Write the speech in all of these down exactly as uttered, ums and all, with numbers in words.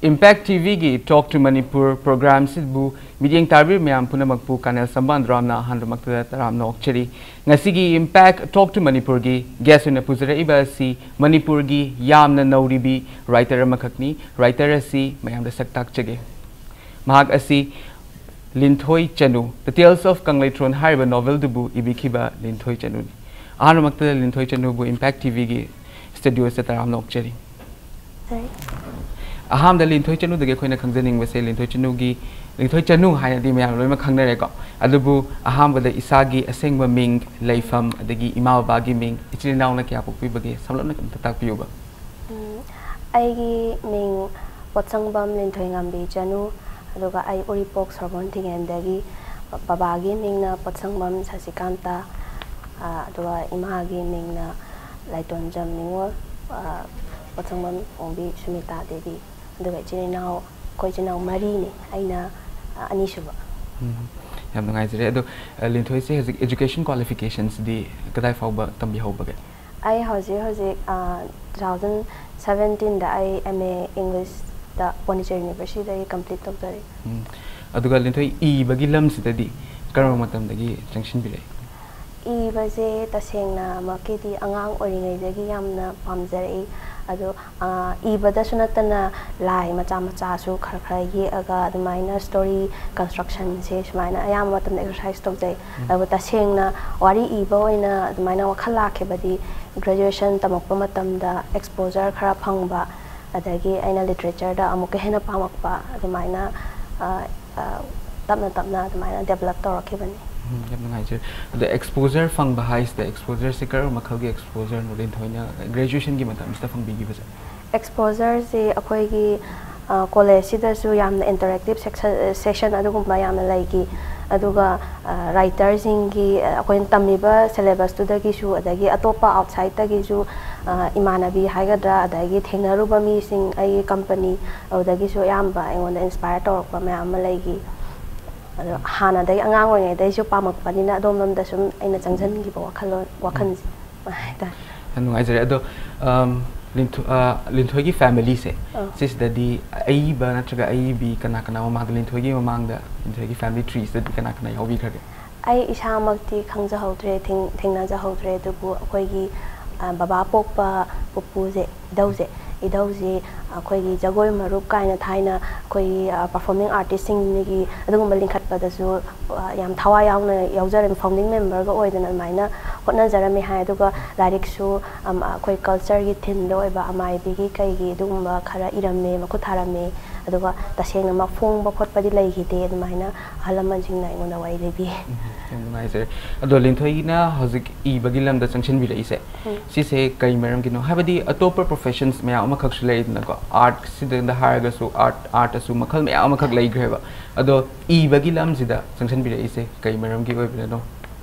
Impact T ꯚꯤꯒꯤ Talk to Manipur ꯄ꯭ꯔꯣꯒ꯭ꯔꯥꯝꯁꯤꯕꯨ ꯃꯤꯠꯌꯦꯡ ꯇꯥꯕꯤꯔꯤꯕ ꯃꯌꯥꯝ ꯄꯨꯝꯅꯃꯛꯄꯨ ꯀꯔꯅꯦꯜ ꯁꯝꯕꯥꯟꯗ ꯔꯥꯝꯅ ꯑꯍꯥꯟꯕꯃꯛꯇꯗ ꯇꯔꯥꯝꯅ ꯑꯣꯛꯆꯔꯤ꯫ ꯉꯁꯤꯒꯤ Impact Talk to ꯃꯅꯤꯄꯨꯔꯒꯤ ꯒꯦꯁ ꯑꯣꯏꯅ ꯄꯨꯖꯔꯛꯏꯕ ꯑꯁꯤ ꯃꯅꯤꯄꯨꯔꯒꯤ ꯌꯥꯝꯅ ꯅꯧꯔꯤꯕꯤ ꯔꯥꯏꯇꯔ ꯑꯃꯈꯛꯅꯤ꯫ ꯔꯥꯏꯇꯔ ꯑꯁꯤ ꯃꯌꯥꯝꯗ ꯁꯛ ꯇꯥꯛꯆꯒꯦ꯫ ꯃꯍꯥꯛ ꯑꯁꯤ ꯂꯤꯟꯊꯣꯏ ꯆꯅꯨ, The Tales of ꯀꯪꯂꯩꯊ꯭ꯔꯣꯟ ꯍꯥꯏꯔꯤꯕ ꯅꯣꯚꯦꯜꯗꯨꯕꯨ ꯏꯕꯤꯈꯤꯕ ꯂꯤꯟꯊꯣꯏ ꯆꯅꯨꯅꯤ꯫ ꯑꯍꯥꯟꯕꯃꯛꯇꯗ ꯂꯤꯟꯊꯣꯏ ꯆꯅꯨꯕꯨ Impact ꯇꯤ ꯚꯤꯒꯤ ꯁ꯭ꯇꯨꯗꯤꯑꯣꯁꯤꯗ ꯇꯔꯥꯝꯅ ꯑꯣꯛꯆꯔꯤ꯫ ꯑꯍꯥꯟꯕꯗ ꯂꯤꯟꯊꯣꯏ ꯆꯅꯨꯗꯒꯤ ꯑꯩꯈꯣꯏꯅ ꯈꯪꯖꯅꯤꯡꯕꯁꯦ, ꯂꯤꯟꯊꯣꯏ ꯆꯅꯨꯒꯤ, ꯂꯤꯟꯊꯣꯏ ꯆꯅꯨ ꯍꯥꯏꯅꯗꯤ ꯃꯌꯥꯝ ꯂꯣꯏꯅꯃꯛ ꯈꯪꯅꯔꯦꯀꯣ꯫ ꯑꯗꯨꯕꯨ ꯑꯍꯥꯟꯕꯗ ꯏꯁꯥꯒꯤ ꯑꯁꯦꯡꯕ ꯃꯤꯡ, ꯂꯩꯐꯝ, ꯑꯗꯒꯤ ꯏꯃꯥ ꯕꯕꯥꯒꯤ ꯃꯤꯡ, ꯏꯆꯤꯜ ꯏꯅꯥꯎꯅ ꯀꯌꯥ ꯄꯣꯛꯄꯤꯕꯒꯦ, ꯁꯝꯂꯞꯅ ꯑꯝꯇ ꯇꯥꯛꯄꯤꯌꯨꯕ꯫ ꯎꯝ, ꯑꯩꯒꯤ ꯃꯤꯡ ꯄꯣꯠꯁꯪꯕꯝ ꯂꯤꯟꯊꯣꯏꯉꯝꯕꯤ ꯆꯅꯨ, ꯑꯗꯨꯒ ꯑꯩ ꯎꯔꯤꯄꯣꯛ ꯁꯣꯔꯣꯛꯕꯝ ꯊꯤꯡꯉꯦꯟꯗꯒꯤ꯫ ꯕꯕꯥꯒꯤ ꯃꯤꯡꯅ ꯄꯣꯠꯁꯪꯕꯝ ꯁꯁꯤꯀꯥꯟꯇ, ꯑ, ꯑꯗꯨꯒ ꯏꯃꯥꯒꯤ ꯃꯤꯡꯅ ꯂꯥꯏꯇꯣꯟꯖꯝ ꯅꯤꯉꯣꯜ, ꯑ, ꯄꯣꯠꯁꯪꯕꯝ ꯑꯣꯡꯕꯤ ꯁꯨꯃꯤꯇꯥ ꯗꯦꯕꯤ, ꯑꯗꯨꯒ ꯏꯆꯤꯜ ꯏꯅꯥꯎ, ꯑꯩꯈꯣꯏ ꯏꯆꯤꯜ ꯏꯅꯥꯎ ꯃꯔꯤꯅꯤ, ꯑꯩꯅ, ꯑ, ꯑꯅꯤꯁꯨꯕ꯫ ꯎꯝ, ꯌꯥꯝ ꯅꯨꯡꯉꯥꯏꯖꯔꯦ꯫ ꯑꯗꯣ, ꯑ, ꯂꯤꯟꯊꯣꯏꯁꯦ ꯍꯧꯖꯤꯛ education qualifications ꯗꯤ ꯀꯗꯥꯏ ꯐꯥꯎꯕ ꯇꯝꯕꯤꯍꯧꯕꯒꯦ? ꯑꯩ ꯍꯧꯖꯤꯛ ꯍꯧꯖꯤꯛ, ꯑ, ꯇꯨ ꯊꯥꯎꯖꯟ ꯁꯕꯦꯟꯇꯤꯟꯗ ꯑꯩ ꯑꯦꯝ ꯑꯦ ꯏꯪꯂꯤꯁꯇ ꯄꯣꯟꯗꯤꯆꯦꯔꯤ ꯌꯨꯅꯤꯚꯔꯁꯤꯇꯤꯗꯒꯤ ꯀꯝꯄ꯭ꯂꯤꯠ ꯇꯧꯖꯔꯦ꯫ ꯎꯝ꯫ ꯑꯗꯨꯒ ꯂꯤꯟꯊꯣꯏ, ꯏꯕꯒꯤ ꯂꯝꯁꯤꯗꯗꯤ ꯀꯔꯝꯕ ꯃꯇꯝꯗꯒꯤ ꯆꯪꯁꯤꯟꯕꯤꯔꯛꯏ? ꯏꯕꯁꯦ ꯇꯁꯦꯡꯅꯃꯛꯀꯤꯗꯤ ꯑꯉꯥꯡ ꯑꯣꯏꯔꯤꯉꯩꯗꯒꯤ ꯌꯥꯝꯅ ꯄꯥꯝꯖꯔꯛꯏ꯫ ꯑꯗꯣ, ꯑ, ꯏꯕꯗꯁꯨ ꯅꯠꯇꯅ ꯂꯥꯏ ꯃꯆꯥ ꯃꯆꯥꯁꯨ ꯈꯔ ꯈꯔ ꯌꯦꯛꯑꯒ ꯑꯗꯨꯃꯥꯏꯅ story construction ꯁꯦ ꯁꯨꯃꯥꯏꯅ ꯑꯌꯥꯝꯕ ꯃꯇꯝꯗ exercise ꯇꯧꯖꯩ꯫ ꯎꯝ꯫ ꯑꯗꯨꯕꯨ ꯇꯁꯦꯡꯅ ꯋꯥꯔꯤ ꯏꯕ ꯑꯣꯏꯅ ꯑꯗꯨꯃꯥꯏꯅ ꯋꯥꯈꯜ ꯂꯥꯛꯈꯤꯕꯗꯤ graduation ꯇꯝꯃꯛꯄ ꯃꯇꯝꯗ exposure ꯈꯔ ꯐꯪꯕ, ꯑꯗꯒꯤ ꯑꯩꯅ literature ꯗ ꯑꯃꯨꯛꯀ ꯍꯦꯟꯅ ꯄꯥꯝꯃꯛꯄ, ꯑꯗꯨꯃꯥꯏꯅ, ꯑ, ꯑ, ꯇꯞꯅ ꯇꯞꯅ ꯑꯗꯨꯃꯥꯏꯅ develop ꯇꯧꯔꯛꯈꯤꯕꯅꯤ꯫ ꯎꯝ, ꯌꯥꯝ ꯅꯨꯡꯉꯥꯏꯖꯔꯦ꯫ ꯑꯗꯣ exposure ꯐꯪꯕ ꯍꯥꯏꯁꯤꯗ, exposure ꯁꯦ ꯀꯔꯝꯕ ꯃꯈꯜꯒꯤ exposure ꯅꯣ ꯂꯤꯟꯊꯣꯏꯅ graduation ꯒꯤ ꯃꯇꯝꯁꯤꯗ ꯐꯪꯕꯤꯈꯤꯕꯁꯦ? Exposure ꯁꯦ ꯑꯩꯈꯣꯏꯒꯤ, ꯑ, ꯀꯣꯂꯦꯖꯁꯤꯗꯁꯨ ꯌꯥꯝꯅ interactive section, session ꯑꯗꯨꯒꯨꯝꯕ ꯌꯥꯝꯅ ꯂꯩꯈꯤ꯫ ꯑꯗꯨꯒ, ꯑ, writer ꯁꯤꯡꯒꯤ, ꯑ, ꯑꯩꯈꯣꯏꯅ ꯇꯝꯃꯤꯕ syllabus ꯇꯨꯗꯒꯤꯁꯨ, ꯑꯗꯒꯤ ꯑꯇꯣꯞꯄ outside ꯇꯒꯤꯁꯨ, ꯑ, ꯏꯃꯥꯟꯅꯕꯤ ꯍꯥꯏꯒꯗ꯭ꯔꯥ, ꯑꯗꯒꯤ ꯊꯦꯡꯅꯔꯨꯕ ꯃꯤꯁꯤꯡ, ꯑꯩꯒꯤ company, ꯑꯗꯨꯗꯒꯤꯁꯨ ꯑꯌꯥꯝꯕ ꯑꯩꯉꯣꯟꯗ inspire ꯇꯧꯔꯛꯄ ꯃꯌꯥꯝ ꯑꯃ ꯂꯩꯈꯤ꯫ ꯑꯗꯣ ꯍꯥꯟꯅꯗꯒꯤ, ꯑꯉꯥꯡ ꯑꯣꯏꯔꯤꯉꯩꯗꯒꯤꯁꯨ ꯄꯥꯝꯃꯛꯄꯅꯤꯅ ꯑꯗꯣꯝꯂꯣꯝꯗ ꯁꯨꯝ ꯑꯩꯅ ꯆꯪꯁꯤꯟꯈꯤꯕ ꯋꯥꯈꯜꯂꯣꯟ, ꯋꯥꯈꯜꯁꯦ ꯍꯥꯏꯇꯥꯔꯦ꯫ ꯌꯥꯝ ꯅꯨꯡꯉꯥꯏꯖꯔꯦ꯫ ꯑꯗꯣ, ꯑꯝ, ꯂꯤꯟꯊꯣ- ꯑ, ꯂꯤꯟꯊꯣꯏꯒꯤ ꯐꯦꯃꯤꯂꯤꯁꯦ, ꯑꯥ꯫ ꯁꯤꯁꯤꯗꯗꯤ ꯑꯏꯕ ꯅꯠꯇ꯭ꯔꯒ ꯑꯏꯕꯤ ꯀꯅꯥ ꯀꯅꯥ ꯃꯃꯥꯡꯗ, ꯂꯤꯟꯊꯣꯏꯒꯤ ꯃꯃꯥꯡꯗ, ꯂꯤꯟꯊꯣꯏꯒꯤ ꯐꯦꯃꯤꯂꯤ ꯇ꯭ꯔꯤꯁꯤꯗꯗꯤ ꯀꯅꯥ ꯀꯅꯥ ꯌꯥꯎꯕꯤꯈ꯭ꯔꯒꯦ? ꯑꯩ ꯏꯁꯥꯃꯛꯇꯤ ꯈꯪꯖꯍꯧꯗ꯭ꯔꯦ, ꯊꯦꯡ- ꯊꯦꯡꯅꯖꯍꯧꯗ꯭ꯔꯦ꯫ ꯑꯗꯨꯕꯨ ꯑꯩꯈꯣꯏꯒꯤ, ꯑ, ꯕꯕꯥ ꯄꯣꯛꯄ ꯄꯨꯄꯨꯁꯦ, ꯏꯙꯧꯁꯦ, ꯏꯙꯧꯁꯦ ꯑꯩꯈꯣꯏꯒꯤ ꯖꯒꯣꯏ ꯃꯔꯨꯞ ꯀꯥꯏꯅ ꯊꯥꯏꯅ ꯑꯩꯈꯣꯏꯒꯤ, ꯑ, ꯄꯔꯐꯣꯔꯃꯤꯡ ꯑꯥꯔꯇꯤꯁꯁꯤꯡꯒꯤ ꯑꯗꯨꯒꯨꯝꯕ ꯂꯤꯡꯈꯠꯄꯗꯁꯨ, ꯑ, ꯌꯥꯝ ꯊꯋꯥꯏ ꯌꯥꯎꯅ ꯌꯥꯎꯖꯔꯝꯃꯤ, ꯐꯥꯎꯟꯗꯤꯡ ꯃꯦꯝꯕꯔꯒ ꯑꯣꯏꯗꯅ ꯑꯗꯨꯃꯥꯏꯅ ꯍꯣꯠꯅꯖꯔꯝꯃꯤ ꯍꯥꯏ꯫ ꯑꯗꯨꯒ ꯂꯥꯏꯔꯤꯛꯁꯨ, ꯑꯝ, ꯑꯩꯈꯣꯏ ꯀꯜꯆꯔꯒꯤ ꯊꯤꯝꯗ ꯑꯣꯏꯕ ꯑꯃꯥꯏꯕꯤꯒꯤ ꯀꯩꯒꯤ ꯑꯗꯨꯒꯨꯝꯕ ꯈꯔ ꯏꯔꯝꯃꯦ, ꯃꯈꯨꯠ ꯊꯥꯔꯝꯃꯦ꯫ ꯑꯗꯨꯒ ꯇꯁꯦꯡꯅꯃꯛ ꯐꯣꯡꯕ ꯈꯣꯠꯄꯗꯤ ꯂꯩꯈꯤꯗꯦ꯫ ꯑꯗꯨꯃꯥꯏꯅ ꯑꯍꯜ ꯂꯃꯟꯁꯤꯡꯅ ꯑꯩꯉꯣꯟꯗ ꯋꯥꯔꯤ ꯂꯤꯕꯤ꯫ ꯎꯝ, ꯌꯥꯝ ꯅꯨꯡꯉꯥꯏꯖꯔꯦ꯫ ꯑꯗꯣ ꯂꯤꯟꯊꯣꯏꯒꯤꯅ ꯍꯧꯖꯤꯛ ꯏꯕꯒꯤ ꯂꯝꯗ ꯆꯪꯁꯤꯟꯕꯤꯔꯛꯏꯁꯦ, ꯎꯝ꯫ ꯁꯤꯁꯦ ꯀꯩ ꯃꯔꯝꯒꯤꯅꯣ? ꯍꯥꯏꯕꯗꯤ ꯑꯇꯣꯞꯄ ꯄ꯭ꯔꯣꯐꯦꯁꯟꯁ ꯃꯌꯥꯝ ꯑꯃꯈꯛꯁꯨ ꯂꯩꯗꯅꯀꯣ, ꯑꯥꯔꯠꯁꯤꯗ ꯍꯥꯏꯔꯒꯁꯨ ꯑꯥꯔꯠ, ꯑꯥꯔꯠꯇꯁꯨ ꯃꯈꯜ ꯃꯌꯥꯝ ꯑꯃꯈꯛ ꯂꯩꯈ꯭ꯔꯦꯕ꯫ ꯑꯗꯣ ꯏꯕꯒꯤ ꯂꯝꯁꯤꯗ ꯆꯪꯁꯤꯟꯕꯤꯔꯛꯏꯁꯦ ꯀꯩ ꯃꯔꯝꯒꯤ ꯑꯣꯏꯕꯅꯣ?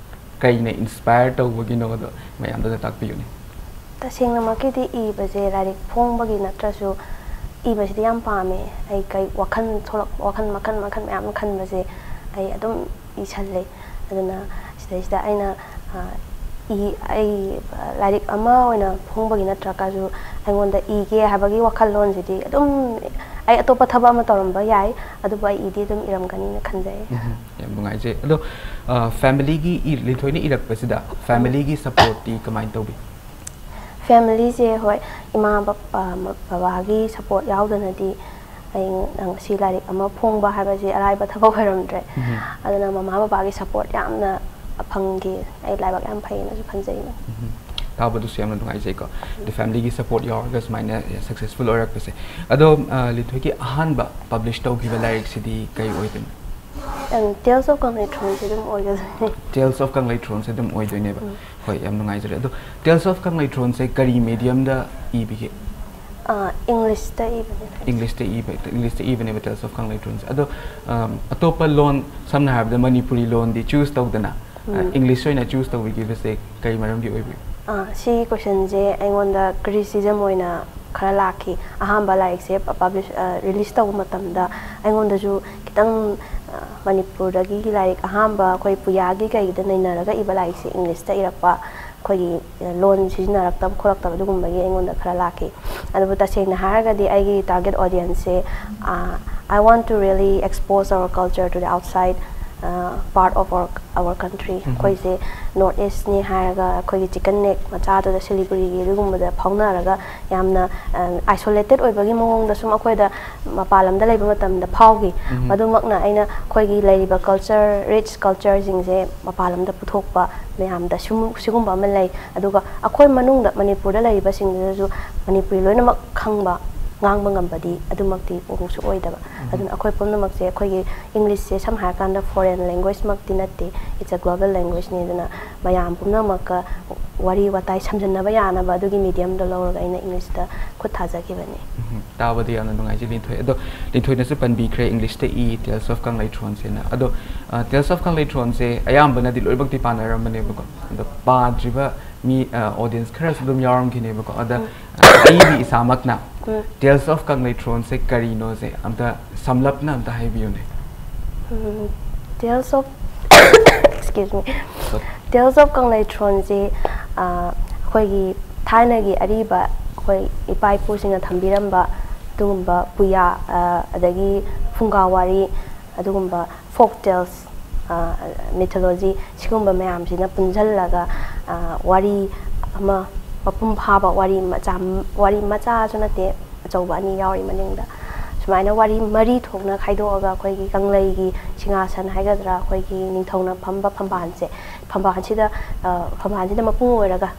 ꯀꯩꯅ ꯏꯟꯁꯄꯥꯌꯔ ꯇꯧꯕꯒꯤꯅꯣꯗꯣ ꯃꯌꯥꯝꯗꯨꯗ ꯇꯥꯛꯄꯤꯌꯨꯅꯦ꯫ ꯇꯁꯦꯡꯅꯃꯛꯀꯤꯗꯤ ꯏꯕꯁꯦ ꯂꯥꯏꯔꯤꯛ ꯐꯣꯡꯕꯒꯤ ꯅꯠꯇ꯭ꯔꯁꯨ ꯏꯕꯁꯤꯗꯤ ꯌꯥꯝ ꯄꯥꯝꯃꯦ꯫ ꯑꯩ ꯀꯩ ꯋꯥꯈꯜ ꯊꯣꯛꯂꯛ-, ꯋꯥꯈꯜ ꯃꯈꯜ ꯃꯈꯜ ꯃꯌꯥꯝ ꯑꯃ ꯈꯟꯕꯁꯦ ꯑꯩ ꯑꯗꯨꯝ ꯏꯁꯜꯂꯦ꯫ ꯑꯗꯨꯅ ꯁꯤꯗꯩꯁꯤꯗ ꯑꯩꯅ, ꯑ, ꯏ-, ꯑꯩ, ꯑ, ꯂꯥꯏꯔꯤꯛ ꯑꯃ ꯑꯣꯏꯅ ꯐꯣꯡꯕꯒꯤ ꯅꯠꯇ꯭ꯔꯒꯁꯨ ꯑꯩꯉꯣꯟꯗ ꯏꯒꯦ ꯍꯥꯏꯕꯒꯤ ꯋꯥꯈꯜꯂꯣꯟꯁꯤꯗꯤ ꯑꯗꯨꯝ, ꯑꯩ ꯑꯇꯣꯞꯄ ꯊꯕꯛ ꯑꯃ ꯇꯧꯔꯝꯕ ꯌꯥꯏ, ꯑꯗꯨꯕꯨ ꯑꯩ ꯏꯗꯤ ꯑꯗꯨꯝ ꯏꯔꯝꯒꯅꯤꯅ ꯈꯟꯖꯩ꯫ ꯎꯝ, ꯌꯥꯝ ꯅꯨꯡꯉꯥꯏꯖꯩ꯫ ꯑꯗꯣ, ꯑ, ꯐꯦꯃꯤꯂꯤꯒꯤ ꯏ-, ꯂꯤꯟꯊꯣꯏꯅ ꯏꯔꯛꯄꯁꯤꯗ ꯐꯦꯃꯤꯂꯤꯒꯤ ꯁꯄꯣꯔꯠꯇꯤ ꯀꯃꯥꯏꯅ ꯇꯧꯕꯤ? ꯐꯦꯃꯤꯂꯤꯁꯦ, ꯍꯣꯏ, ꯏꯃꯥ ꯕꯞ-, ꯑ, ꯃ-, ꯕꯕꯥꯒꯤ ꯁꯄꯣꯔꯠ ꯌꯥꯎꯗꯅꯗꯤ ꯑꯩ ꯉꯁꯤ ꯂꯥꯏꯔꯤꯛ ꯑꯃ ꯐꯣꯡꯕ ꯍꯥꯏꯕꯁꯤ ꯑꯔꯥꯏꯕ ꯊꯕꯛ ꯑꯣꯏꯔꯝꯗ꯭ꯔꯦ꯫ ꯎꯝ꯫ ꯑꯗꯨꯅ ꯃꯃꯥ ꯕꯕꯥꯒꯤ ꯁꯄꯣꯔꯠ ꯌꯥꯝꯅ ꯐꯪꯈꯤ꯫ ꯑꯩ ꯂꯥꯏꯕꯛ ꯌꯥꯝ ꯐꯩꯌꯦꯅꯁꯨ ꯈꯟꯖꯩ꯫ ꯎꯝ꯫ ꯇꯥꯕꯗꯁꯨ ꯌꯥꯝꯅ ꯅꯨꯡꯉꯥꯏꯖꯩꯀꯣ꯫ ꯑꯗ ꯐꯦꯃꯤꯂꯤꯒꯤ ꯁꯄꯣꯔꯠ ꯌꯥꯎꯔꯒ ꯁꯨꯃꯥꯏꯅ ꯁꯛꯁꯦꯁꯐꯨꯜ ꯑꯣꯏꯔꯛꯄꯁꯦ꯫ ꯑꯗꯣ, ꯑ, ꯂꯤꯟꯊꯣꯏꯒꯤ ꯑꯍꯥꯟꯕ ꯄꯕ꯭ꯂꯤꯁ ꯇꯧꯈꯤꯕ ꯂꯥꯏꯔꯤꯛꯁꯤꯗꯤ ꯀꯩ ꯑꯣꯏꯗꯣꯏꯅꯣ? ꯑꯪ, Tales of Kangleitroneꯁꯦ ꯑꯗꯨꯝ ꯑꯣꯏꯒꯗꯣꯏꯅꯦ꯫ Tales of Kangleitroneꯁꯦ ꯑꯗꯨꯝ ꯑꯣꯏꯗꯣꯏꯅꯦꯕ꯫ ꯎꯝ꯫ ꯍꯣꯏ, ꯌꯥꯝ ꯅꯨꯡꯉꯥꯏꯖꯔꯦ꯫ ꯑꯗꯣ Tales of Kangleitroneꯁꯦ ꯀꯔꯤ ꯃꯦꯗꯤꯌꯝꯗ ꯏꯕꯤꯒꯦ? ꯑ, ꯏꯪꯂꯤꯁꯇ ꯏꯕꯅꯦ꯫ ꯏꯪꯂꯤꯁꯇ ꯏꯕ, ꯏꯪꯂꯤꯁꯇ ꯏꯕꯅꯦꯕ Tales of Kangleitroneꯁꯦ꯫ ꯑꯗꯣ, ꯑꯝ, ꯑꯇꯣꯞꯄ ꯂꯣꯟ, ꯁꯝꯅ ꯍꯥꯏꯔꯕꯗ ꯃꯅꯤꯄꯨꯔꯤ ꯂꯣꯟꯗꯤ ꯆꯨꯁ ꯇꯧꯗꯅ, ꯑ, ꯎꯝ꯫ ꯏꯪꯂꯤꯁ ꯑꯣꯏꯅ ꯆꯨꯁ ꯇꯧꯕꯤꯈꯤꯕꯁꯦ ꯀꯩ ꯃꯔꯝꯒꯤ ꯑꯣꯏꯕꯤꯒꯦ? ꯑ, ꯁꯤꯒꯤ ꯀꯣꯏꯁꯟꯁꯦ ꯑꯩꯉꯣꯟꯗ ꯀ꯭ꯔꯤꯇꯤꯁꯤꯖꯝ ꯑꯣꯏꯅ ꯈꯔ ꯂꯥꯛꯈꯤ꯫ ꯑꯍꯥꯟꯕ ꯂꯥꯏꯔꯤꯛꯁꯦ ꯄ-, ꯄꯕ꯭ꯂꯤꯁ-, ꯑ, ꯔꯤꯂꯤꯁ ꯇꯧꯕ ꯃꯇꯝꯗ ꯑꯩꯉꯣꯟꯗꯁꯨ ꯈꯤꯇꯪ, ꯑ, ꯃꯅꯤꯄꯨꯔꯗꯒꯤ ꯂꯥꯏꯔꯤꯛ ꯑꯍꯥꯟꯕ ꯑꯩꯈꯣꯏ ꯄꯨꯌꯥꯒꯤ ꯀꯩꯒꯤꯗ ꯅꯩꯅꯔꯒ ꯏꯕ ꯂꯥꯏꯔꯤꯛꯁꯦ ꯏꯪꯂꯤꯁꯇ ꯏꯔꯛꯄ, ꯑꯩꯈꯣꯏꯒꯤ ꯂꯣꯟ ꯁꯤꯖꯤꯟꯅꯔꯛꯇꯕ ꯈꯣꯠꯂꯛꯇꯕ ꯑꯗꯨꯒꯨꯝꯕꯒꯤ ꯑꯩꯉꯣꯟꯗ ꯈꯔ ꯂꯥꯛꯈꯤ꯫ ꯑꯗꯨꯕꯨ ꯇꯁꯦꯡꯅ ꯍꯥꯏꯔꯒꯗꯤ ꯑꯩꯒꯤ target audience ꯁꯦ, ꯑ, I want to really expose our culture to the outside, uh, part of our, our country. ꯑꯩꯈꯣꯏꯁꯦ North East ꯅꯤ ꯍꯥꯏꯔꯒ ꯑꯩꯈꯣꯏꯒꯤ chicken neck ꯃꯆꯥꯗꯨꯗ ꯁꯤꯂꯤꯒꯨꯔꯤꯒꯤ ꯑꯗꯨꯒꯨꯝꯕꯗ ꯐꯥꯎꯅꯔꯒ ꯌꯥꯝꯅ, ꯑ, isolated ꯑꯣꯏꯕꯒꯤ ꯃꯑꯣꯡꯗ ꯁꯨꯝ ꯑꯩꯈꯣꯏꯗ ꯃꯄꯥꯟ ꯂꯝꯗ ꯂꯩꯕ ꯃꯇꯝꯗ ꯐꯥꯎꯈꯤ꯫ ꯃꯗꯨꯃꯛꯅ ꯑꯩꯅ ꯑꯩꯈꯣꯏꯒꯤ ꯂꯩꯔꯤꯕ culture, rich culture ꯁꯤꯡꯁꯦ ꯃꯄꯥꯟ ꯂꯝꯗ ꯄꯨꯊꯣꯛꯄ ꯃꯌꯥꯝꯗ ꯁꯨꯝ ꯁꯤꯒꯨꯝꯕ ꯑꯃ ꯂꯩ꯫ ꯑꯗꯨꯒ ꯑꯩꯈꯣꯏ ꯃꯅꯨꯡꯗ ꯃꯅꯤꯄꯨꯔꯗ ꯂꯩꯔꯤꯕꯁꯤꯡꯗꯨꯗꯁꯨ ꯃꯅꯤꯄꯨꯔꯤ ꯂꯣꯏꯅꯃꯛ ꯈꯪꯕ, ꯉꯥꯡꯕ ꯉꯝꯕꯗꯤ ꯑꯗꯨꯃꯛꯇꯤ ꯑꯃꯨꯛꯁꯨ ꯑꯣꯏꯗꯕ꯫ ꯑꯗꯨꯅ ꯑꯩꯈꯣꯏ ꯄꯨꯝꯅꯃꯛꯁꯦ ꯑꯩꯈꯣꯏꯒꯤ English ꯁꯦ ꯁꯝꯅ ꯍꯥꯏꯔꯀꯥꯟꯗ foreign language ꯃꯛꯇꯤ ꯅꯠꯇꯦ, it's a global language ꯅꯤ꯫ ꯑꯗꯨꯅ ꯃꯌꯥꯝ ꯄꯨꯝꯅꯃꯛꯀ ꯋꯥꯔꯤ ꯋꯥꯇꯥꯏ ꯁꯝꯖꯟꯅꯕ ꯌꯥꯅꯕ ꯑꯗꯨꯒꯤ medium ꯗꯣ ꯂꯧꯔꯒ ꯑꯩꯅ English ꯇ ꯈꯨꯠ ꯊꯥꯖꯈꯤꯕꯅꯤ꯫ ꯎꯝ, ꯇꯥꯕꯗ ꯌꯥꯝꯅ ꯅꯨꯡꯉꯥꯏꯖꯩ ꯂꯤꯟꯊꯣꯏ꯫ ꯑꯗꯣ ꯂꯤꯟꯊꯣꯏꯅꯁꯨ ꯄꯟꯕꯤꯈ꯭ꯔꯦ, English ꯇ ꯏ Tales of Kangleitronꯁꯦꯅ꯫ ꯑꯗꯣ, ꯑ, Tales of Kangleitronꯁꯦ ꯑꯌꯥꯝꯕꯅꯗꯤ ꯂꯣꯏꯅꯃꯛꯇꯤ ꯄꯥꯅꯔꯝꯕꯅꯦꯕꯀꯣ꯫ ꯑꯗꯣ ꯄꯥꯗ꯭ꯔꯤꯕ ꯃꯤ, ꯑ, audience ꯈꯔꯁꯨ ꯑꯗꯨꯝ ꯌꯥꯎꯔꯝꯈꯤꯅꯦꯕꯀꯣ꯫ ꯑꯗ, ꯑ, ꯑꯩꯗꯤ ꯏꯁꯥꯃꯛꯅ Tales of Kangleitronꯁꯦ ꯀꯔꯤꯅꯣꯁꯦ ꯑꯝꯇ ꯁꯝꯂꯞꯅ ꯑꯝꯇ ꯍꯥꯏꯕꯤꯌꯨꯅꯦ꯫ ꯎꯝ, Tales of, excuse me, Tales of ꯀꯪꯂꯩꯊ꯭ꯔꯣꯟꯁꯤ, ꯑ, ꯑꯩꯈꯣꯏꯒꯤ ꯊꯥꯏꯅꯒꯤ ꯑꯔꯤꯕ ꯑꯩꯈꯣꯏ ꯏꯄꯥ ꯏꯄꯨꯁꯤꯡꯅ ꯊꯝꯕꯤꯔꯝꯕ ꯑꯗꯨꯒꯨꯝꯕ ꯄꯨꯌꯥ, ꯑ, ꯑꯗꯒꯤ ꯐꯨꯡꯒꯥ ꯋꯥꯔꯤ, ꯑꯗꯨꯒꯨꯝꯕ folk tales, ꯑ, mythology ꯁꯤꯒꯨꯝꯕ ꯃꯌꯥꯝꯁꯤꯅ ꯄꯨꯟꯁꯤꯜꯂꯒ, ꯑ, ꯋꯥꯔꯤ ꯑꯃ ꯃꯄꯨꯡ ꯐꯥꯕ ꯋꯥꯔꯤ ꯃꯆꯥ, ꯋꯥꯔꯤ ꯃꯆꯥꯁꯨ ꯅꯠꯇꯦ, ꯑꯆꯧꯕ ꯑꯅꯤ ꯌꯥꯎꯔꯤ ꯃꯅꯤꯡꯗ꯫ ꯁꯨꯃꯥꯏꯅ ꯋꯥꯔꯤ ꯃꯔꯤ ꯊꯣꯛꯅ ꯈꯥꯏꯗꯣꯛꯑꯒ ꯑꯩꯈꯣꯏꯒꯤ ꯀꯪꯂꯩꯒꯤ ꯁꯤꯡꯍꯥꯁꯟ ꯍꯥꯏꯒꯗ꯭ꯔꯥ, ꯑꯩꯈꯣꯏꯒꯤ ꯅꯤꯡꯊꯧꯅ ꯐꯝꯕ ꯐꯝꯕꯥꯜꯁꯦ, ꯐꯝꯕꯥꯜꯁꯤꯗ, ꯑ, ꯐꯝꯕꯥꯜꯁꯤꯗ ꯃꯄꯨꯡ ꯑꯣꯏꯔꯒ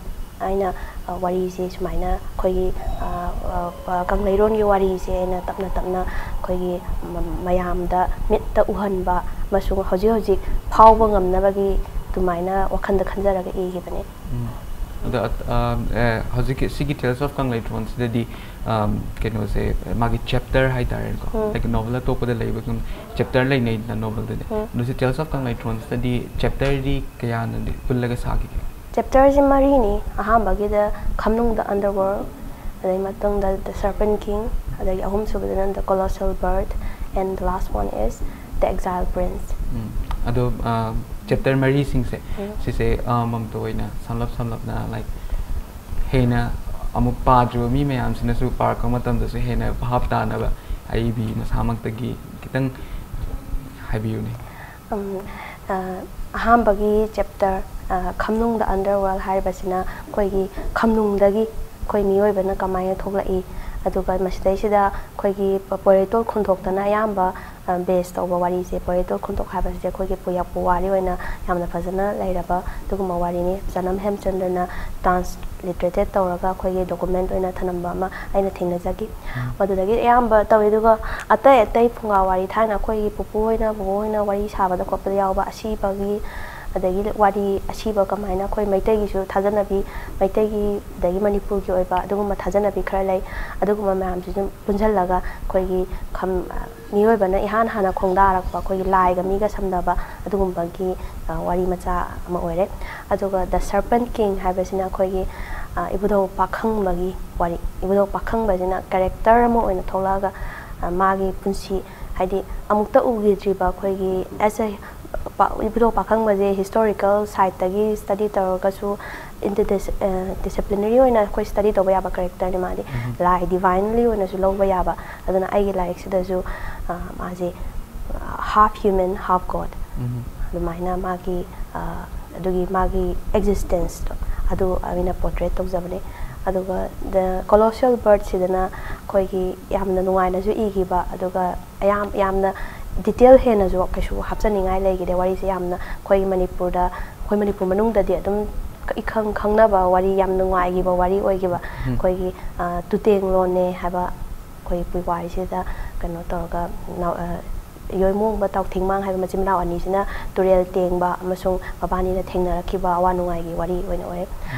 ꯑꯩꯅ, ꯑ, ꯋꯥꯔꯤꯁꯦ ꯁꯨꯃꯥꯏꯅ ꯑꯩꯈꯣꯏꯒꯤ, ꯑ, ꯑ, ꯑ, ꯀꯪꯂꯩꯔꯣꯟꯒꯤ ꯋꯥꯔꯤꯁꯦ ꯑꯩꯅ ꯇꯞꯅ ꯇꯞꯅ ꯑꯩꯈꯣꯏꯒꯤ ꯃ-, ꯃꯌꯥꯝꯗ ꯃꯤꯠꯇ ꯎꯍꯟꯕ ꯑꯃꯁꯨꯡ ꯍꯧꯖꯤꯛ ꯍꯧꯖꯤꯛ ꯐꯥꯎꯕ ꯉꯝꯅꯕꯒꯤ ꯑꯗꯨꯃꯥꯏꯅ ꯋꯥꯈꯜꯗ ꯈꯟꯖꯔꯒ ꯏꯈꯤꯕꯅꯤ꯫ ꯎꯝ꯫ ꯑꯗꯣ, ꯑ, ꯑ, ꯑ, ꯍꯧꯖꯤꯛꯀꯤ ꯁꯤꯒꯤ Tales of ꯀꯪꯂꯩꯊ꯭ꯔꯣꯟꯁꯤꯗꯗꯤ, ꯑꯝ, ꯀꯩꯅꯣꯁꯦ, ꯃꯥꯒꯤ chapter ꯍꯥꯏꯇꯥꯔꯦꯀꯣ, ꯎꯝ꯫ Like novel ꯑꯇꯣꯞꯄꯗ ꯂꯩꯕꯒꯨꯝ chapter ꯂꯩꯅꯩꯗꯅ novelꯗꯗꯤ꯫ ꯎꯝ꯫ ꯑꯗꯣ ꯁꯤ Tales of ꯀꯪꯂꯩꯊ꯭ꯔꯣꯟꯁꯤꯗꯗꯤ chapterꯗꯤ ꯀꯌꯥꯅꯗꯤ ꯄꯨꯜꯂꯒ ꯁꯥꯈꯤꯒꯦ? Chapterꯁꯤ ꯃꯔꯤꯅꯤ꯫ ꯑꯍꯥꯟꯕꯒꯤꯗ ꯈꯝꯅꯨꯡꯗ Underworld, ꯑꯗꯩ ꯃꯇꯨꯡꯗ The Serpent King, ꯑꯗꯒꯤ ꯑꯍꯨꯝꯁꯨꯕꯗꯅ The Colossal Birth, and the last one is The Exile Prince꯫ ꯎꯝ꯫ ꯑꯗꯣ, ꯑ, ꯆꯦꯞꯇꯔ ꯃꯔꯤꯁꯤꯡꯁꯦ ꯁꯤꯁꯦ ꯃꯝꯇ ꯑꯣꯏꯅ ꯁꯝꯂꯞ ꯁꯝꯂꯞꯅ, ꯂꯥꯏꯛ, ꯍꯦꯟꯅ ꯑꯃꯨꯛ ꯄꯥꯗ꯭ꯔꯤꯕ ꯃꯤ ꯃꯌꯥꯝꯁꯤꯅꯁꯨ ꯄꯥꯔꯛꯄ ꯃꯇꯝꯗꯁꯨ ꯍꯦꯟꯅ ꯚꯥꯞ ꯇꯥꯅꯕ ꯑꯏꯕꯤ ꯃꯁꯥꯃꯛꯇꯒꯤ ꯈꯤꯇꯪ ꯍꯥꯏꯕꯤꯌꯨꯅꯦ꯫ ꯑꯍꯥꯟꯕꯒꯤ ꯆꯦꯞꯇꯔ, ꯈꯝꯅꯨꯡ ꯗ ꯑꯟꯗꯔꯋꯥꯔꯜ ꯍꯥꯏꯔꯤꯕꯁꯤꯅ ꯑꯩꯈꯣꯏꯒꯤ ꯈꯝꯅꯨꯡꯗꯒꯤ ꯑꯩꯈꯣꯏ ꯃꯤꯑꯣꯏꯕꯅ ꯀꯃꯥꯏꯅ ꯊꯣꯛꯂꯛꯏ, ꯑꯗꯨꯒ ꯃꯁꯤꯗꯩꯁꯤꯗ ꯑꯩꯈꯣꯏꯒꯤ ꯄꯣꯏꯔꯩꯇꯣꯜ ꯈꯨꯟꯊꯣꯛꯇꯅ ꯑꯌꯥꯝꯕ ꯕꯦꯁ ꯇꯧꯕ ꯋꯥꯔꯤꯁꯦ꯫ ꯄꯣꯏꯔꯩꯇꯣꯜ ꯈꯨꯟꯊꯣꯛ ꯍꯥꯏꯕꯁꯤꯗꯤ ꯑꯩꯈꯣꯏꯒꯤ ꯄꯨꯌꯥ ꯄꯨꯋꯥꯔꯤ ꯑꯣꯏꯅ ꯌꯥꯝꯅ ꯐꯖꯅ ꯂꯩꯔꯕ ꯑꯗꯨꯒꯨꯝꯕ ꯋꯥꯔꯤꯅꯤ꯫ ꯆꯅꯝ ꯍꯦꯝꯆꯟꯗ꯭ꯔꯅ ꯇ꯭ꯔꯥꯟꯁꯂꯤꯇ꯭ꯔꯦꯇꯦꯠ ꯇꯧꯔꯒ ꯑꯩꯈꯣꯏꯒꯤ ꯗꯣꯀꯨꯃꯦꯟ ꯑꯣꯏꯅ ꯊꯝꯂꯝꯕ ꯑꯃ ꯑꯩꯅ ꯊꯦꯡꯅꯖꯈꯤ꯫ ꯃꯗꯨꯗꯒꯤ ꯑꯌꯥꯝꯕ ꯇꯧꯏ꯫ ꯑꯗꯨꯒ ꯑꯇꯩ ꯑꯇꯩ ꯐꯨꯡꯒꯥ ꯋꯥꯔꯤ, ꯊꯥꯏꯅ ꯑꯩꯈꯣꯏꯒꯤ ꯄꯨꯄꯨ ꯍꯣꯏꯅ, ꯕꯨꯕꯣꯛ ꯍꯣꯏꯅ ꯋꯥꯔꯤ ꯁꯥꯕꯗ ꯈꯣꯠꯄꯗ ꯌꯥꯎꯕ ꯑꯁꯤꯕꯒꯤ, ꯑꯗꯒꯤ ꯋꯥꯔꯤ ꯑꯁꯤꯕ ꯀꯃꯥꯏꯅ ꯑꯩꯈꯣꯏ ꯃꯩꯇꯩꯒꯤꯁꯨ ꯊꯥꯖꯅꯕꯤ, ꯃꯩꯇꯩꯒꯤ ꯑꯗꯒꯤ ꯃꯅꯤꯄꯨꯔꯒꯤ ꯑꯣꯏꯕ ꯑꯗꯨꯒꯨꯝꯕ ꯊꯥꯖꯅꯕꯤ ꯈꯔ ꯂꯩ꯫ ꯑꯗꯨꯒꯨꯝꯕ ꯃꯌꯥꯝꯁꯤꯁꯨ ꯄꯨꯟꯁꯤꯜꯂꯒ ꯑꯩꯈꯣꯏꯒꯤ ꯃꯤꯑꯣꯏꯕꯅ ꯏꯍꯥꯟ ꯍꯥꯟꯅ ꯈꯣꯡꯗꯥꯔꯛꯄ ꯑꯩꯈꯣꯏꯒꯤ ꯂꯥꯏꯒ ꯃꯤꯒ ꯁꯝꯅꯕ ꯑꯗꯨꯒꯨꯝꯕꯒꯤ ꯋꯥꯔꯤ ꯃꯆꯥ ꯑꯃ ꯑꯣꯏꯔꯦ꯫ ꯑꯗꯨꯒ ꯗ ꯁꯔꯄꯦꯟꯠ ꯀꯤꯡ ꯍꯥꯏꯕꯁꯤꯅ ꯑꯩꯈꯣꯏꯒꯤ ꯏꯕꯨꯙꯧ ꯄꯥꯈꯪꯕꯒꯤ ꯋꯥꯔꯤ꯫ ꯏꯕꯨꯙꯧ ꯄꯥꯈꯪꯕꯁꯤꯅ ꯀꯦꯔꯦꯛꯇꯔ ꯑꯃ ꯑꯣꯏꯅ ꯊꯣꯛꯂꯛꯑꯒ ꯃꯥꯒꯤ ꯄꯨꯟꯁꯤ, ꯍꯥꯏꯗꯤ ꯑꯃꯨꯛꯇ ꯎꯈꯤꯗ꯭ꯔꯤꯕ ꯑꯩꯈꯣꯏꯒꯤ ꯑꯦꯁ ꯑꯦ ꯏꯕꯨꯙꯧ ꯄꯥꯈꯪꯕꯁꯦ ꯍꯤꯁꯇꯣꯔꯤꯀꯦꯜ ꯁꯥꯏꯠꯇꯒꯤ ꯁ꯭ꯇꯗꯤ ꯇꯧꯔꯒꯁꯨ, ꯏꯟꯇꯔ ꯗꯤꯁꯤꯄ꯭ꯂꯤꯅꯔꯤ ꯑꯣꯏꯅ ꯑꯩꯈꯣꯏ ꯁ꯭ꯇꯗꯤ ꯇꯧꯕ ꯌꯥꯕ ꯀꯦꯔꯦꯛꯇꯔꯅꯤ ꯃꯥꯗꯤ꯫ ꯂꯥꯏ ꯗꯤꯚꯥꯏꯟꯂꯤ ꯑꯣꯏꯅꯁꯨ ꯂꯧꯕ ꯌꯥꯕ꯫ ꯑꯗꯨꯅ ꯑꯩꯒꯤ ꯂꯥꯏꯔꯤꯛꯁꯤꯗꯁꯨ ꯃꯥꯁꯦ ꯍꯥꯐ ꯍ꯭ꯌꯨꯃꯦꯟ ꯍꯥꯐ ꯒꯣꯗ ꯑꯗꯨꯃꯥꯏꯅ ꯃꯥꯒꯤ ꯑꯗꯨꯒꯤ ꯃꯥꯒꯤ ꯑꯦꯛꯖꯤꯁꯇꯦꯟꯁꯇꯣ ꯑꯗꯨ ꯑꯩꯅ ꯄꯣꯔꯇ꯭ꯔꯦꯠ ꯇꯧꯖꯕꯅꯦ꯫ ꯑꯗꯨꯒ ꯗ ꯀꯣꯂꯣꯁꯤꯌꯦꯜ ꯕꯔꯠꯁꯤꯗꯅ ꯑꯩꯈꯣꯏꯒꯤ ꯌꯥꯝꯅ ꯅꯨꯡꯉꯥꯏꯅꯁꯨ ꯏꯈꯤꯕ, ꯑꯗꯨꯒ ꯑꯌꯥꯝ ꯌꯥꯝꯅ ꯗꯤꯇꯦꯜ ꯍꯦꯟꯅꯁꯨ ꯀꯩꯁꯨ ꯍꯥꯞꯆꯅꯤꯡꯉꯥꯏ ꯂꯩꯈꯤꯗꯦ꯫ ꯋꯥꯔꯤꯁꯦ ꯌꯥꯝꯅ ꯑꯩꯈꯣꯏ ꯃꯅꯤꯄꯨꯔꯗ, ꯑꯩꯈꯣꯏ ꯃꯅꯤꯄꯨꯔ ꯃꯅꯨꯡꯗꯗꯤ ꯑꯗꯨꯝ ꯏꯈꯪ ꯈꯪꯅꯕ ꯋꯥꯔꯤ, ꯌꯥꯝ ꯅꯨꯡꯉꯥꯏꯈꯤꯕ ꯋꯥꯔꯤ ꯑꯣꯏꯈꯤꯕ꯫ ꯑꯩꯈꯣꯏꯒꯤ ꯇꯨꯇꯦꯡꯂꯣꯟꯅꯦ ꯍꯥꯏꯕ ꯑꯩꯈꯣꯏ ꯄꯨꯋꯥꯔꯤꯁꯤꯗ ꯀꯩꯅꯣ ꯇꯧꯔꯒ ꯌꯣꯏꯃꯣꯡꯕ ꯇꯥꯎꯊꯤꯡꯃꯥꯡ ꯍꯥꯏꯕ ꯃꯆꯤꯟ ꯃꯅꯥꯎ ꯑꯅꯤꯁꯤꯅ ꯇꯨꯔꯦꯜ ꯇꯦꯡꯕ ꯑꯃꯁꯨꯡ ꯃꯕꯥꯅꯤꯅ ꯊꯦꯡꯅꯔꯛꯈꯤꯕ ꯑꯋꯥ ꯅꯨꯡꯉꯥꯏꯒꯤ ꯋꯥꯔꯤ ꯑꯣꯏꯅ ꯑꯣꯏ꯫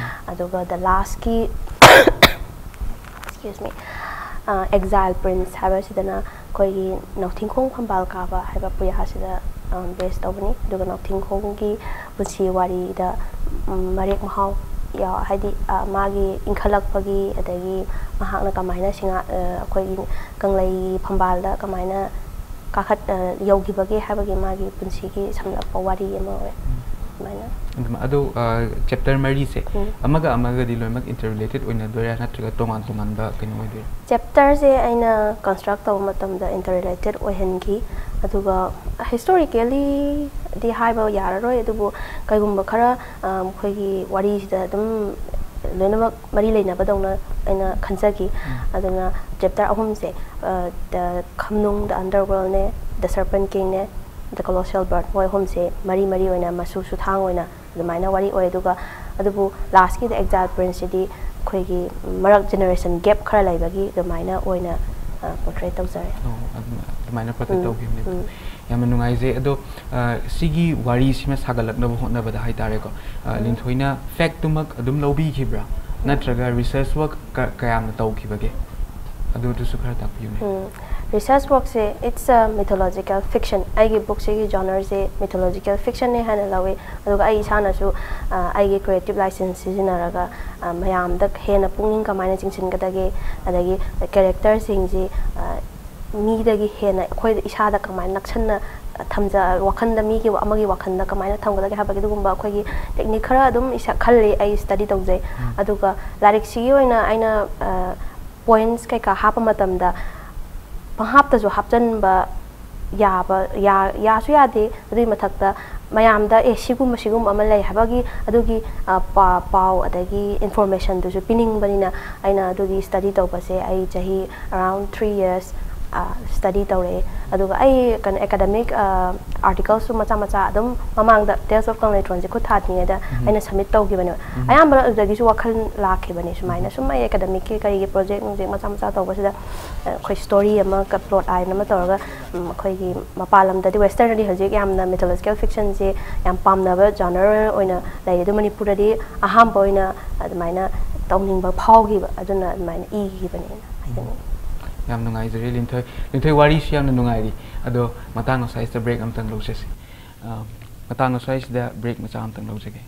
ꯑꯗꯨꯒ ꯗ ꯂꯥꯁꯀꯤ, excuse me, ꯑꯦꯛꯖꯥꯏꯜ ꯄ꯭ꯔꯤꯟꯁ ꯍꯥꯏꯕꯁꯤꯗꯅ ꯑꯩꯈꯣꯏꯒꯤ ꯅꯥꯎꯊꯤꯡꯈꯣꯡ ꯐꯝꯕꯥꯜ ꯀꯥꯕ ꯍꯥꯏꯕ ꯄꯨꯌꯥꯁꯤꯗ ꯕꯦꯁ ꯇꯧꯕꯅꯤ꯫ ꯑꯗꯨꯒ ꯅꯥꯎꯊꯤꯡꯈꯣꯡꯒꯤ ꯄꯨꯟꯁꯤ ꯋꯥꯔꯤꯗ ꯃꯔꯦꯛ ꯃꯍꯥꯎ ꯌꯥꯎ-, ꯍꯥꯏꯗꯤ ꯃꯥꯒꯤ ꯏꯟꯈꯠꯂꯛꯄꯒꯤ, ꯑꯗꯒꯤ ꯃꯍꯥꯛꯅ ꯀꯃꯥꯏꯅ ꯁꯤꯡꯉꯥ-, ꯑꯩꯈꯣꯏꯒꯤ ꯀꯪꯂꯩꯒꯤ ꯐꯝꯕꯥꯜꯗ ꯀꯃꯥꯏꯅ ꯀꯥꯈꯠ ꯑ, ꯌꯧꯈꯤꯕꯒꯦ ꯍꯥꯏꯕꯒꯤ ꯃꯥꯒꯤ ꯄꯨꯟꯁꯤꯒꯤ ꯁꯝꯂꯞꯄ ꯋꯥꯔꯤ ꯑꯃ ꯑꯣꯏ꯫ ꯑꯗꯨꯃꯥꯏꯅ꯫ ꯑꯗꯨꯝ ꯑꯗꯣ ꯆꯦꯞꯇꯔ ꯃꯔꯤꯁꯦ ꯎꯝ꯫ ꯑꯃꯒ ꯑꯃꯒꯗꯤ ꯂꯣꯏꯅꯃꯛ ꯏꯟꯇꯔ ꯔꯤꯂꯦꯇꯦꯠ ꯑꯣꯏꯅꯗꯣꯏꯔꯥ ꯅꯠꯇ꯭ꯔꯒ ꯇꯣꯉꯥꯟ ꯇꯣꯉꯥꯟꯕ ꯀꯩꯅꯣ ꯑꯣꯏꯗꯣꯏꯔꯥ? ꯆꯦꯞꯇꯔꯁꯦ ꯑꯩꯅ ꯀꯟꯁꯇ꯭ꯔꯛ ꯇꯧꯕ ꯃꯇꯝꯗ ꯏꯟꯇꯔ ꯔꯤꯂꯦꯇꯦꯠ ꯑꯣꯏꯍꯟꯈꯤ꯫ ꯑꯗꯨꯒ ꯍꯤꯁꯇꯣꯔꯤꯀꯦꯂꯤꯗꯤ ꯍꯥꯏꯕ ꯌꯥꯔꯔꯣꯏ, ꯑꯗꯨꯕꯨ ꯀꯩꯒꯨꯝꯕ ꯈꯔ ꯑ, ꯑꯩꯈꯣꯏꯒꯤ ꯋꯥꯔꯤꯁꯤꯗ ꯑꯗꯨꯝ ꯂꯣꯏꯅꯃꯛ ꯃꯔꯤ ꯂꯩꯅꯕꯗꯧꯅ ꯑꯩꯅ ꯈꯟꯖꯈꯤ꯫ ꯑꯗꯨꯅ ꯆꯦꯞꯇꯔ ꯑꯍꯨꯝꯁꯦ, ꯑ, ꯗ ꯈꯝꯅꯨꯡ, ꯗ ꯑꯟꯗꯔꯋꯔꯜꯅꯦ, ꯗ ꯁꯔꯄꯦꯟ ꯀꯤꯡꯅꯦ, ꯗ ꯀꯣꯂꯣꯁꯤꯌꯦꯜ ꯕꯥꯔꯠ, ꯃꯣꯏ ꯑꯍꯨꯝꯁꯦ ꯃꯔꯤ ꯃꯔꯤ ꯑꯣꯏꯅ ꯃꯆꯨ ꯁꯨꯊꯥꯡ ꯑꯣꯏꯅ ꯑꯗꯨꯃꯥꯏꯅ ꯋꯥꯔꯤ ꯑꯣꯏ꯫ ꯑꯗꯨꯒ ꯑꯗꯨꯕꯨ ꯂꯥꯁꯀꯤꯗ ꯑꯦꯛꯖꯥꯏꯜ ꯄ꯭ꯔꯤꯟꯁꯁꯤꯗꯤ ꯑꯩꯈꯣꯏꯒꯤ ꯃꯔꯛ ꯖꯦꯅꯦꯔꯦꯁꯟ ꯒꯦꯞ ꯈꯔ ꯂꯩꯕꯒꯤ ꯑꯗꯨꯃꯥꯏꯅ ꯑꯣꯏꯅ ꯄꯣꯔꯇ꯭ꯔꯦꯠ ꯇꯧꯖꯔꯦ꯫ ꯑꯣ, ꯑꯗꯨꯃ- ꯑꯗꯨꯃꯥꯏꯅ ꯄꯣꯔꯇ꯭ꯔꯦꯠ ꯎꯝ, ꯇꯧꯈꯤꯕꯅꯦꯕ꯫ ꯎꯝ꯫ ꯌꯥꯝꯅ ꯅꯨꯡꯉꯥꯏꯖꯩ꯫ ꯑꯗꯣ ꯑ, ꯁꯤꯒꯤ ꯋꯥꯔꯤꯁꯤꯃ ꯁꯥꯒꯠꯂꯛꯅꯕ ꯍꯣꯠꯅꯕꯗ ꯍꯥꯏꯇꯥꯔꯦꯀꯣ, ꯑ, ꯎꯝ꯫ ꯂꯤꯟꯊꯣꯏꯅ ꯐꯦꯛꯇꯨꯃꯛ ꯑꯗꯨꯝ ꯂꯧꯕꯤꯈꯤꯕ꯭ꯔꯥ? ꯅꯠꯇ꯭ꯔꯒ ꯔꯤꯁꯔꯁ ꯋꯥꯔꯛ ꯀ- ꯀꯌꯥꯝꯅ ꯇꯧꯈꯤꯕꯒꯦ? ꯑꯗꯨꯗꯨꯁꯨ ꯈꯔ ꯇꯥꯛꯄꯤꯌꯨꯅꯦ꯫ ꯎꯝ, ꯔꯤꯁꯔꯁ ꯋꯥꯔꯛꯁꯦ, it's a mythological fiction꯫ ꯑꯩꯒꯤ ꯕꯨꯛꯁꯤꯒꯤ ꯖꯣꯅꯔꯁꯦ ꯃꯤꯊꯣꯂꯣꯖꯤꯀꯦꯜ ꯐꯤꯛꯁꯟꯅꯦ ꯍꯥꯏꯅ ꯂꯧꯋꯤ꯫ ꯑꯗꯨꯒ ꯑꯩ ꯏꯁꯥꯅꯁꯨ ꯑ, ꯑꯩꯒꯤ ꯀ꯭ꯔꯤꯌꯦꯇꯤꯞ ꯂꯥꯏꯁꯦꯟꯁ ꯁꯤꯖꯤꯟꯅꯔꯒ ꯑ, ꯃꯌꯥꯝꯗ ꯍꯦꯟꯅ ꯄꯨꯛꯅꯤꯡ ꯀꯃꯥꯏꯅ ꯆꯤꯡꯁꯤꯟꯒꯗꯒꯦ, ꯑꯗꯒꯤ ꯀꯦꯔꯦꯛꯇꯔꯁꯤꯡꯁꯤ ꯑ, ꯃꯤꯗꯒꯤ ꯍꯦꯟꯅ ꯑꯩꯈꯣꯏꯗ ꯏꯁꯥꯗ ꯀꯃꯥꯏꯅ ꯅꯛꯁꯟꯅ ꯊꯝꯖ- ꯋꯥꯈꯜꯗ ꯃꯤꯒꯤ ꯑꯃꯒꯤ ꯋꯥꯈꯜꯗ ꯀꯃꯥꯏꯅ ꯊꯝꯒꯗꯒꯦ ꯍꯥꯏꯕꯒꯤ ꯑꯗꯨꯒꯨꯝꯕ ꯑꯩꯈꯣꯏꯒꯤ ꯇꯦꯛꯅꯤꯛ ꯈꯔ ꯑꯗꯨꯝ ꯏꯁꯥ ꯈꯜꯂꯤ, ꯑꯩ ꯁ꯭ꯇꯗꯤ ꯇꯧꯖꯩ꯫ ꯎꯝ꯫ ꯑꯗꯨꯒ ꯂꯥꯏꯔꯤꯛꯁꯤꯒꯤ ꯑꯣꯏꯅ ꯑꯩꯅ ꯄꯣꯏꯟꯠꯁ ꯀꯩꯀꯥ ꯍꯥꯞꯄ ꯃꯇꯝꯗ ꯄꯪꯍꯥꯞꯇꯁꯨ ꯍꯥꯞꯆꯤꯟꯕ ꯌꯥꯕ ꯌꯥ- ꯌꯥꯁꯨ ꯌꯥꯗꯦ꯫ ꯑꯗꯨꯒꯤ ꯃꯊꯛꯇ ꯃꯌꯥꯝꯗ ꯑꯦ ꯁꯤꯒꯨꯝꯕ ꯁꯤꯒꯨꯝꯕ ꯑꯃ ꯂꯩ ꯍꯥꯏꯕꯒꯤ ꯑꯗꯨꯒꯤ ꯑ, ꯄꯥ- ꯄꯥꯎ ꯑꯗꯒꯤ ꯏꯟꯐꯣꯔꯃꯦꯁꯟꯗꯨꯁꯨ ꯄꯤꯅꯤꯡꯕꯅꯤꯅ ꯑꯩꯅ ꯑꯗꯨꯒꯤ ꯁ꯭ꯇꯗꯤ ꯇꯧꯕꯁꯦ ꯑꯩ ꯆꯍꯤ ꯑꯔꯥꯎꯟ ꯊ꯭ꯔꯤ ꯌꯔꯁ ꯁ꯭ꯇꯗꯤ ꯇꯧꯔꯛꯑꯦ꯫ ꯑꯗꯨꯒ ꯑꯩ ꯀꯩꯅꯣ ꯑꯦꯀꯥꯗꯃꯤꯛ ꯑꯥꯔꯇꯤꯀꯜꯁꯨ ꯃꯆꯥ ꯃꯆꯥ ꯑꯗꯨꯝ ꯃꯃꯥꯡꯗ ꯇꯦꯜꯁ ꯑꯣꯐ ꯀꯪꯂꯩꯊꯣꯟꯁꯦ ꯈꯨꯠ ꯊꯥꯗ꯭ꯔꯤꯉꯩꯗ ꯎꯝ꯫ ꯑꯩꯅ ꯁꯕꯃꯤꯠ ꯇꯧꯈꯤꯕꯅꯦꯕ꯫ ꯎꯝ꯫ ꯑꯌꯥꯝꯕꯅ ꯑꯗꯨꯗꯒꯤꯁꯨ ꯋꯥꯈꯜ ꯂꯥꯛꯈꯤꯕꯅꯦ꯫ ꯁꯨꯃꯥꯏꯅ ꯁꯨꯝ ꯑꯩ ꯑꯦꯀꯥꯗꯃꯤꯛꯀꯤ ꯀꯔꯤꯒꯤ ꯄ꯭ꯔꯣꯖꯦꯛ ꯅꯨꯡꯖꯦꯛ ꯃꯆꯥ ꯃꯆꯥ ꯇꯧꯕꯁꯤꯗ ꯑ, ꯑꯩꯈꯣꯏ ꯁ꯭ꯇꯣꯔꯤ ꯑꯃ ꯄ꯭ꯂꯣꯠ ꯂꯥꯏꯟ ꯑꯃ ꯇꯧꯔꯒ ꯎꯝ, ꯑꯩꯈꯣꯏꯒꯤ ꯃꯄꯥꯟ ꯂꯝꯗꯗꯤ ꯋꯦꯁꯇꯔꯟꯗꯗꯤ ꯍꯧꯖꯤꯛ ꯌꯥꯝꯅ ꯃꯤꯊꯣꯂꯣꯖꯤꯀꯦꯜ ꯐꯤꯛꯁꯟꯁꯦ ꯌꯥꯝ ꯄꯥꯝꯅꯕ ꯖꯣꯅꯔ ꯑꯣꯏꯅ ꯂꯩ꯫ ꯑꯗꯨ ꯃꯅꯤꯄꯨꯔꯗꯗꯤ ꯑꯍꯥꯟꯕ ꯑꯣꯏꯅ ꯑꯗꯨꯃꯥꯏꯅ ꯇꯧꯅꯤꯡꯕ ꯐꯥꯎꯈꯤꯕ꯫ ꯑꯗꯨꯅ ꯑꯗꯨꯃꯥꯏꯅ ꯏꯈꯤꯕꯅꯦꯅ ꯍꯥꯏꯖꯅꯤꯡꯉꯤ꯫ ꯌꯥꯝ ꯅꯨꯡꯉꯥꯏꯖꯔꯦ ꯂꯤꯟꯊꯣꯏ꯫ ꯂꯤꯟꯊꯣꯏ, ꯋꯥꯔꯤꯁꯨ ꯌꯥꯝꯅ ꯅꯨꯡꯉꯥꯏꯔꯤ꯫ ꯑꯗꯣ ꯃꯇꯥꯡ ꯑꯁ꯭ꯋꯥꯏꯁꯤꯗ ꯕ꯭ꯔꯦꯛ ꯑꯃꯇꯪ ꯂꯧꯖꯁꯤ꯫ ꯑ, ꯃꯇꯥꯡ ꯑꯁ꯭ꯋꯥꯏꯁꯤꯗ ꯕ꯭ꯔꯦꯛ ꯃꯆꯥ ꯑꯃꯇꯪ ꯂꯧꯖꯒꯦ꯫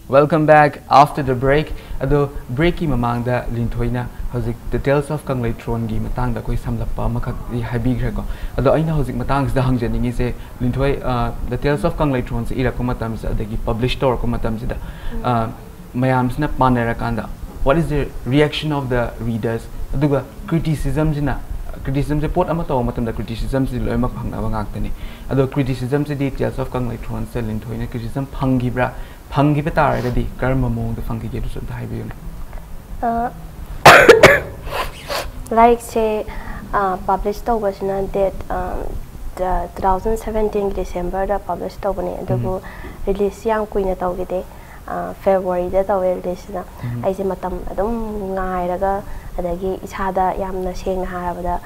Welcome back after the break. ꯑꯗꯣ ꯕ꯭ꯔꯦꯛꯀꯤ ꯃꯃꯥꯡꯗ ꯂꯤꯟꯊꯣꯏꯅ ꯍꯧꯖꯤꯛ The Tales of ꯀꯪꯂꯩꯊ꯭ꯔꯣꯟꯒꯤ ꯃꯇꯥꯡꯗ ꯑꯩꯈꯣꯏ ꯁꯝꯂꯞꯄ ꯑꯃꯈꯛꯇꯤ ꯍꯥꯏꯕꯤꯈ꯭ꯔꯦꯀꯣ꯫ ꯑꯗꯣ ꯑꯩꯅ ꯍꯧꯖꯤꯛ ꯃꯇꯥꯡꯁꯤꯗ ꯍꯪꯖꯅꯤꯡꯉꯤꯁꯦ, ꯂꯤꯟꯊꯣꯏ, ꯑ, The Tales of ꯀꯪꯂꯩꯊ꯭ꯔꯣꯟꯁꯦ ꯏꯔꯛꯄ ꯃꯇꯝꯁꯦ, ꯑꯗꯒꯤ ꯄꯕ꯭ꯂꯤꯁ ꯇꯧꯔꯛꯄ ꯃꯇꯝꯁꯤꯗ, ꯑ, ꯃꯌꯥꯝꯁꯤꯅ ꯄꯥꯟꯅꯔꯀꯥꯟꯗ, what is the reaction of the readers? ꯑꯗꯨꯒ ꯀ꯭ꯔꯤꯇꯤꯁꯤꯖꯝꯁꯤꯅ, ꯀ꯭ꯔꯤꯇꯤꯁꯤꯖꯝꯁꯦ ꯄꯣꯠ ꯑꯃ ꯇꯧꯕ ꯃꯇꯝꯗ ꯀ꯭ꯔꯤꯇꯤꯁꯤꯖꯝꯁꯤ ꯂꯣꯏꯅꯃꯛ ꯐꯪꯅꯕ ꯉꯥꯛꯇꯅꯤ꯫ ꯑꯗꯣ ꯀ꯭ꯔꯤꯇꯤꯁꯤꯖꯝꯁꯤꯗꯤ Tales of ꯀꯪꯂꯩꯊ꯭ꯔꯣꯟꯁꯦ ꯂꯤꯟꯊꯣꯏꯅ ꯀ꯭ꯔꯤꯇꯤꯁꯤꯖꯝ ꯐꯪꯈꯤꯕ꯭ꯔꯥ? ꯐꯪꯈꯤꯕ ꯇꯥꯔꯒꯗꯤ ꯀꯔꯝꯕ ꯃꯑꯣꯡꯗ ꯐꯪꯈꯤꯒꯦ? ꯑꯗꯨꯁꯨ ꯑꯝꯇ ꯍꯥꯏꯕꯤꯌꯨꯅꯦ꯫ ꯑ, ꯂꯥꯏꯔꯤꯛꯁꯦ, ꯑ, ꯄꯕ꯭ꯂꯤꯁ ꯇꯧꯕꯁꯤꯅ ꯗꯦꯠ, ꯑ, ꯇꯨ ꯊꯥꯎꯖꯟ ꯁꯕꯦꯟꯇꯤꯟꯒꯤ ꯗꯤꯁꯦꯝꯕꯔꯗ ꯄꯕ꯭ꯂꯤꯁ ꯇꯧꯕꯅꯦ, ꯑꯗꯨꯕꯨ ꯎꯝ꯫ ꯔꯤꯂꯤꯁꯁꯤ ꯌꯥꯝ ꯀꯨꯏꯅ ꯇꯧꯈꯤꯗꯦ꯫ ꯑ, ꯐꯦꯕ꯭ꯔꯨꯋꯥꯔꯤꯗ ꯇꯧꯋꯦ ꯔꯤꯂꯤꯁꯁꯤꯅ꯫ ꯎꯝ꯫ ꯑꯩꯁꯦ ꯃꯇꯝ ꯑꯗꯨꯝ ꯉꯥꯏꯔꯒ, ꯑꯗꯒꯤ ꯏꯁꯥꯗ ꯌꯥꯝꯅ ꯁꯦꯡꯅ ꯍꯥꯏꯔꯕꯗ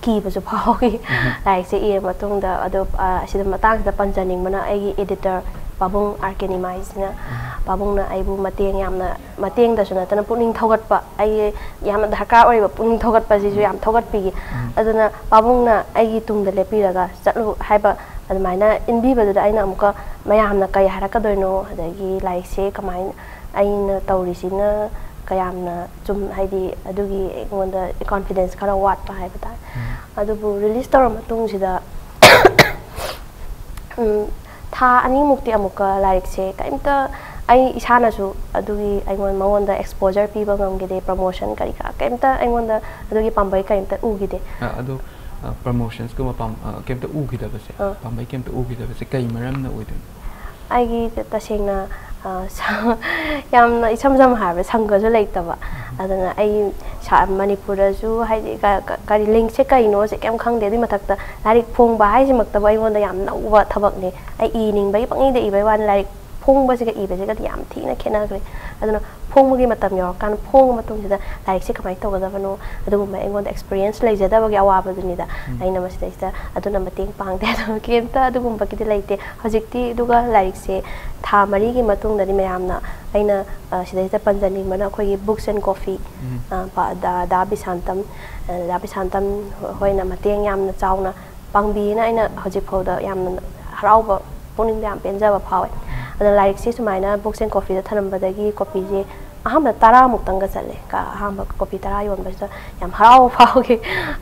ꯀꯤꯕꯁꯨ ꯐꯥꯎꯈꯤ꯫ ꯎꯝ꯫ ꯂꯥꯏꯔꯤꯛꯁꯦ ꯏꯔ ꯃꯇꯨꯡꯗ꯫ ꯑꯗꯣ, ꯑ, ꯑꯁꯤꯗ ꯃꯇꯥꯡꯁꯤꯗ ꯄꯟꯖꯅꯤꯡꯕꯅ ꯑꯩꯒꯤ ꯑꯦꯗꯤꯇꯔ ꯄꯥꯕꯨꯡ ꯑꯥꯔ ꯀꯦ ꯅꯤꯃꯥꯏꯁꯤꯅ꯫ ꯎꯝ꯫ ꯄꯥꯕꯨꯡꯅ ꯑꯩꯕꯨ ꯃꯇꯦꯡ ꯌꯥꯝꯅ, ꯃꯇꯦꯡꯗꯁꯨ ꯅꯠꯇꯅ ꯄꯨꯛꯅꯤꯡ ꯊꯧꯒꯠꯄ, ꯑꯩꯒꯤ ꯌꯥꯝꯅ ꯗꯔꯀꯥꯔ ꯑꯣꯏꯔꯤꯕ ꯄꯨꯛꯅꯤꯡ ꯊꯧꯒꯠꯄꯁꯤꯁꯨ ꯌꯥꯝ ꯊꯧꯒꯠꯄꯤꯈꯤ꯫ ꯎꯝ꯫ ꯑꯗꯨꯅ ꯄꯥꯕꯨꯡꯅ ꯑꯩꯒꯤ ꯇꯨꯡꯗ ꯂꯦꯞꯄꯤꯔꯒ ꯆꯠꯂꯨ ꯍꯥꯏꯕ ꯑꯗꯨꯃꯥꯏꯅ ꯏꯟꯕꯤꯕꯗꯨꯗ ꯑꯩꯅ ꯑꯃꯨꯛꯀ ꯃꯌꯥꯝꯅ ꯀꯩ ꯍꯥꯏꯔꯛꯀꯗꯣꯏꯅꯣ, ꯑꯗꯒꯤ ꯂꯥꯏꯔꯤꯛꯁꯦ ꯀꯃꯥꯏꯅ, ꯑꯩꯅ ꯇꯧꯔꯤꯁꯤꯅ ꯀꯌꯥꯝꯅ ꯆꯨꯝ-, ꯍꯥꯏꯗꯤ ꯑꯗꯨꯒꯤ ꯑꯩꯉꯣꯟꯗ ꯀꯣꯟꯐꯤꯗꯦꯟꯁ ꯈꯔ ꯋꯥꯠꯄ ꯍꯥꯏꯕ ꯇꯥꯔꯦ꯫ ꯎꯝ꯫ ꯑꯗꯨꯕꯨ ꯔꯤꯂꯤꯁ ꯇꯧꯔ ꯃꯇꯨꯡꯁꯤꯗ, ꯎꯝ, ꯊꯥ ꯑꯅꯤꯃꯨꯛꯇꯤ ꯑꯃꯨꯛꯀ ꯂꯥꯏꯔꯤꯛꯁꯦ ꯀꯔꯤꯝꯇ, ꯑꯩ ꯏꯁꯥꯅꯁꯨ ꯑꯗꯨꯒꯤ ꯑꯩꯉꯣꯟ-, ꯃꯉꯣꯟꯗ ꯑꯦꯛꯁꯄꯣꯖꯔ ꯄꯤꯕ ꯉꯝꯈꯤꯗꯦ, ꯄ꯭ꯔꯃꯣꯁꯟ ꯀꯔꯤ ꯀꯔꯥ ꯀꯔꯤꯝꯇ ꯑꯩꯉꯣꯟꯗ ꯑꯗꯨꯒꯤ ꯄꯥꯝꯕꯩ ꯀꯔꯤꯝꯇ ꯎꯈꯤꯗꯦ꯫ ꯑ, ꯑꯗꯣ, ꯑ, ꯄ꯭ꯔꯃꯣꯁꯟꯁꯀꯨꯝꯕ ꯄꯥꯝ-, ꯑ, ꯀꯩꯝꯇ ꯎꯈꯤꯗꯕꯁꯦ, ꯑꯥ꯫ ꯄꯥꯝꯕꯩ ꯀꯩꯝꯇ ꯎꯈꯤꯗꯕꯁꯦ ꯀꯩ ꯃꯔꯝꯅ ꯑꯣꯏꯗꯣꯏꯅꯣ? ꯑꯩꯒꯤ ꯇꯁꯦꯡꯅ, ꯑ, ꯁ-, ꯌꯥꯝꯅ ꯏꯁꯝ ꯁꯝꯅ ꯍꯥꯏꯔꯕꯗ ꯁꯪꯒꯁꯨ ꯂꯩꯇꯕ꯫ ꯎꯝ꯫ ꯑꯗꯨꯅ ꯑꯩ ꯁꯥ-, ꯃꯅꯤꯄꯨꯔꯗꯁꯨ ꯍꯥꯏꯗꯤ ꯀ-, ꯀ-, ꯀꯔꯤ ꯂꯤꯡꯁꯦ ꯀꯩꯅꯣꯁꯦ ꯀꯩꯝ ꯈꯪꯗꯦ꯫ ꯑꯗꯨꯏ ꯃꯊꯛꯇ ꯂꯥꯏꯔꯤꯛ ꯐꯣꯡꯕ ꯍꯥꯏꯁꯤꯃꯛꯇꯕꯨ ꯑꯩꯉꯣꯟꯗ ꯌꯥꯝ ꯅꯧꯕ ꯊꯕꯛꯅꯤ꯫ ꯑꯩ ꯏꯅꯤꯡꯕꯒꯤ ꯄꯪꯏꯗ ꯏꯕꯩ ꯋꯥꯅꯤ, ꯂꯥꯏꯔꯤꯛ ꯐꯣꯡꯕꯁꯤꯒ ꯏꯕꯁꯤꯒꯗꯤ ꯌꯥꯝ ꯊꯤꯅ ꯈꯦꯠꯅꯈ꯭ꯔꯦ꯫ ꯑꯗꯨꯅ ꯐꯣꯡꯕꯒꯤ ꯃꯇꯝ ꯌꯧꯔꯀꯥꯟꯗ, ꯐꯣꯡꯕ ꯃꯇꯨꯡꯁꯤꯗ ꯂꯥꯏꯔꯤꯛꯁꯦ ꯀꯃꯥꯏꯅ ꯇꯧꯒꯗꯕꯅꯣ, ꯑꯗꯨꯒꯨꯝꯕ ꯑꯩꯉꯣꯟꯗ ꯑꯦꯛꯁꯄꯤꯔꯤꯌꯦꯟꯁ ꯂꯩꯖꯗꯕꯒꯤ ꯑꯋꯥꯕꯗꯨꯅꯤꯗ꯫ ꯎꯝ꯫ ꯑꯩꯅ ꯃꯁꯤꯗꯩꯁꯤꯗ ꯑꯗꯨꯅ ꯃꯇꯦꯡ ꯄꯥꯡꯗꯦ꯫ ꯑꯗꯣ ꯀꯩꯝꯇ ꯑꯗꯨꯒꯨꯝꯕꯒꯤꯗꯤ ꯂꯩꯇꯦ꯫ ꯍꯧꯖꯤꯛꯇꯤ ꯑꯗꯨꯒ ꯂꯥꯏꯔꯤꯛꯁꯦ ꯊꯥ ꯃꯔꯤꯒꯤ ꯃꯇꯨꯡꯗꯗꯤ ꯃꯌꯥꯝꯅ, ꯑꯩꯅ, ꯑ, ꯁꯤꯗꯩꯁꯤꯗ ꯄꯟꯖꯅꯤꯡꯕꯅ ꯑꯩꯈꯣꯏꯒꯤ Books and Coffee, ꯎꯝ꯫ ꯑ, ꯄ-, ꯗꯥ, ꯗꯥ ꯕꯤꯁꯥꯟꯇꯝ, ꯑ, ꯗꯥ ꯕꯤꯁꯥꯟꯇꯝ ꯍꯣꯏꯅ ꯃꯇꯦꯡ ꯌꯥꯝꯅ ꯆꯥꯎꯅ ꯄꯥꯡꯕꯤꯌꯦꯅ ꯑꯩꯅ ꯍꯧꯖꯤꯛꯐꯥꯎꯗ ꯌꯥꯝꯅ ꯍꯔꯥꯎꯕ, ꯄꯨꯛꯅꯤꯡꯗ ꯌꯥꯝ ꯄꯦꯟꯖꯕ ꯐꯥꯎꯋꯦ꯫ ꯑꯗ ꯂꯥꯏꯔꯤꯛꯁꯦ ꯁꯨꯃꯥꯏꯅ Books and Coffeeꯗ ꯊꯅꯝꯕꯗꯒꯤ ꯀꯣꯄꯤꯁꯦ ꯑꯍꯥꯟꯕꯗ ꯇꯔꯥꯃꯨꯛꯇꯪꯒ ꯆꯠꯂꯦ꯫ ꯀ-, ꯑꯍꯥꯟꯕ ꯀꯣꯄꯤ ꯇꯔꯥ ꯌꯣꯟꯕꯁꯤꯗ ꯌꯥꯝ ꯍꯔꯥꯎꯕ ꯐꯥꯎꯈꯤ꯫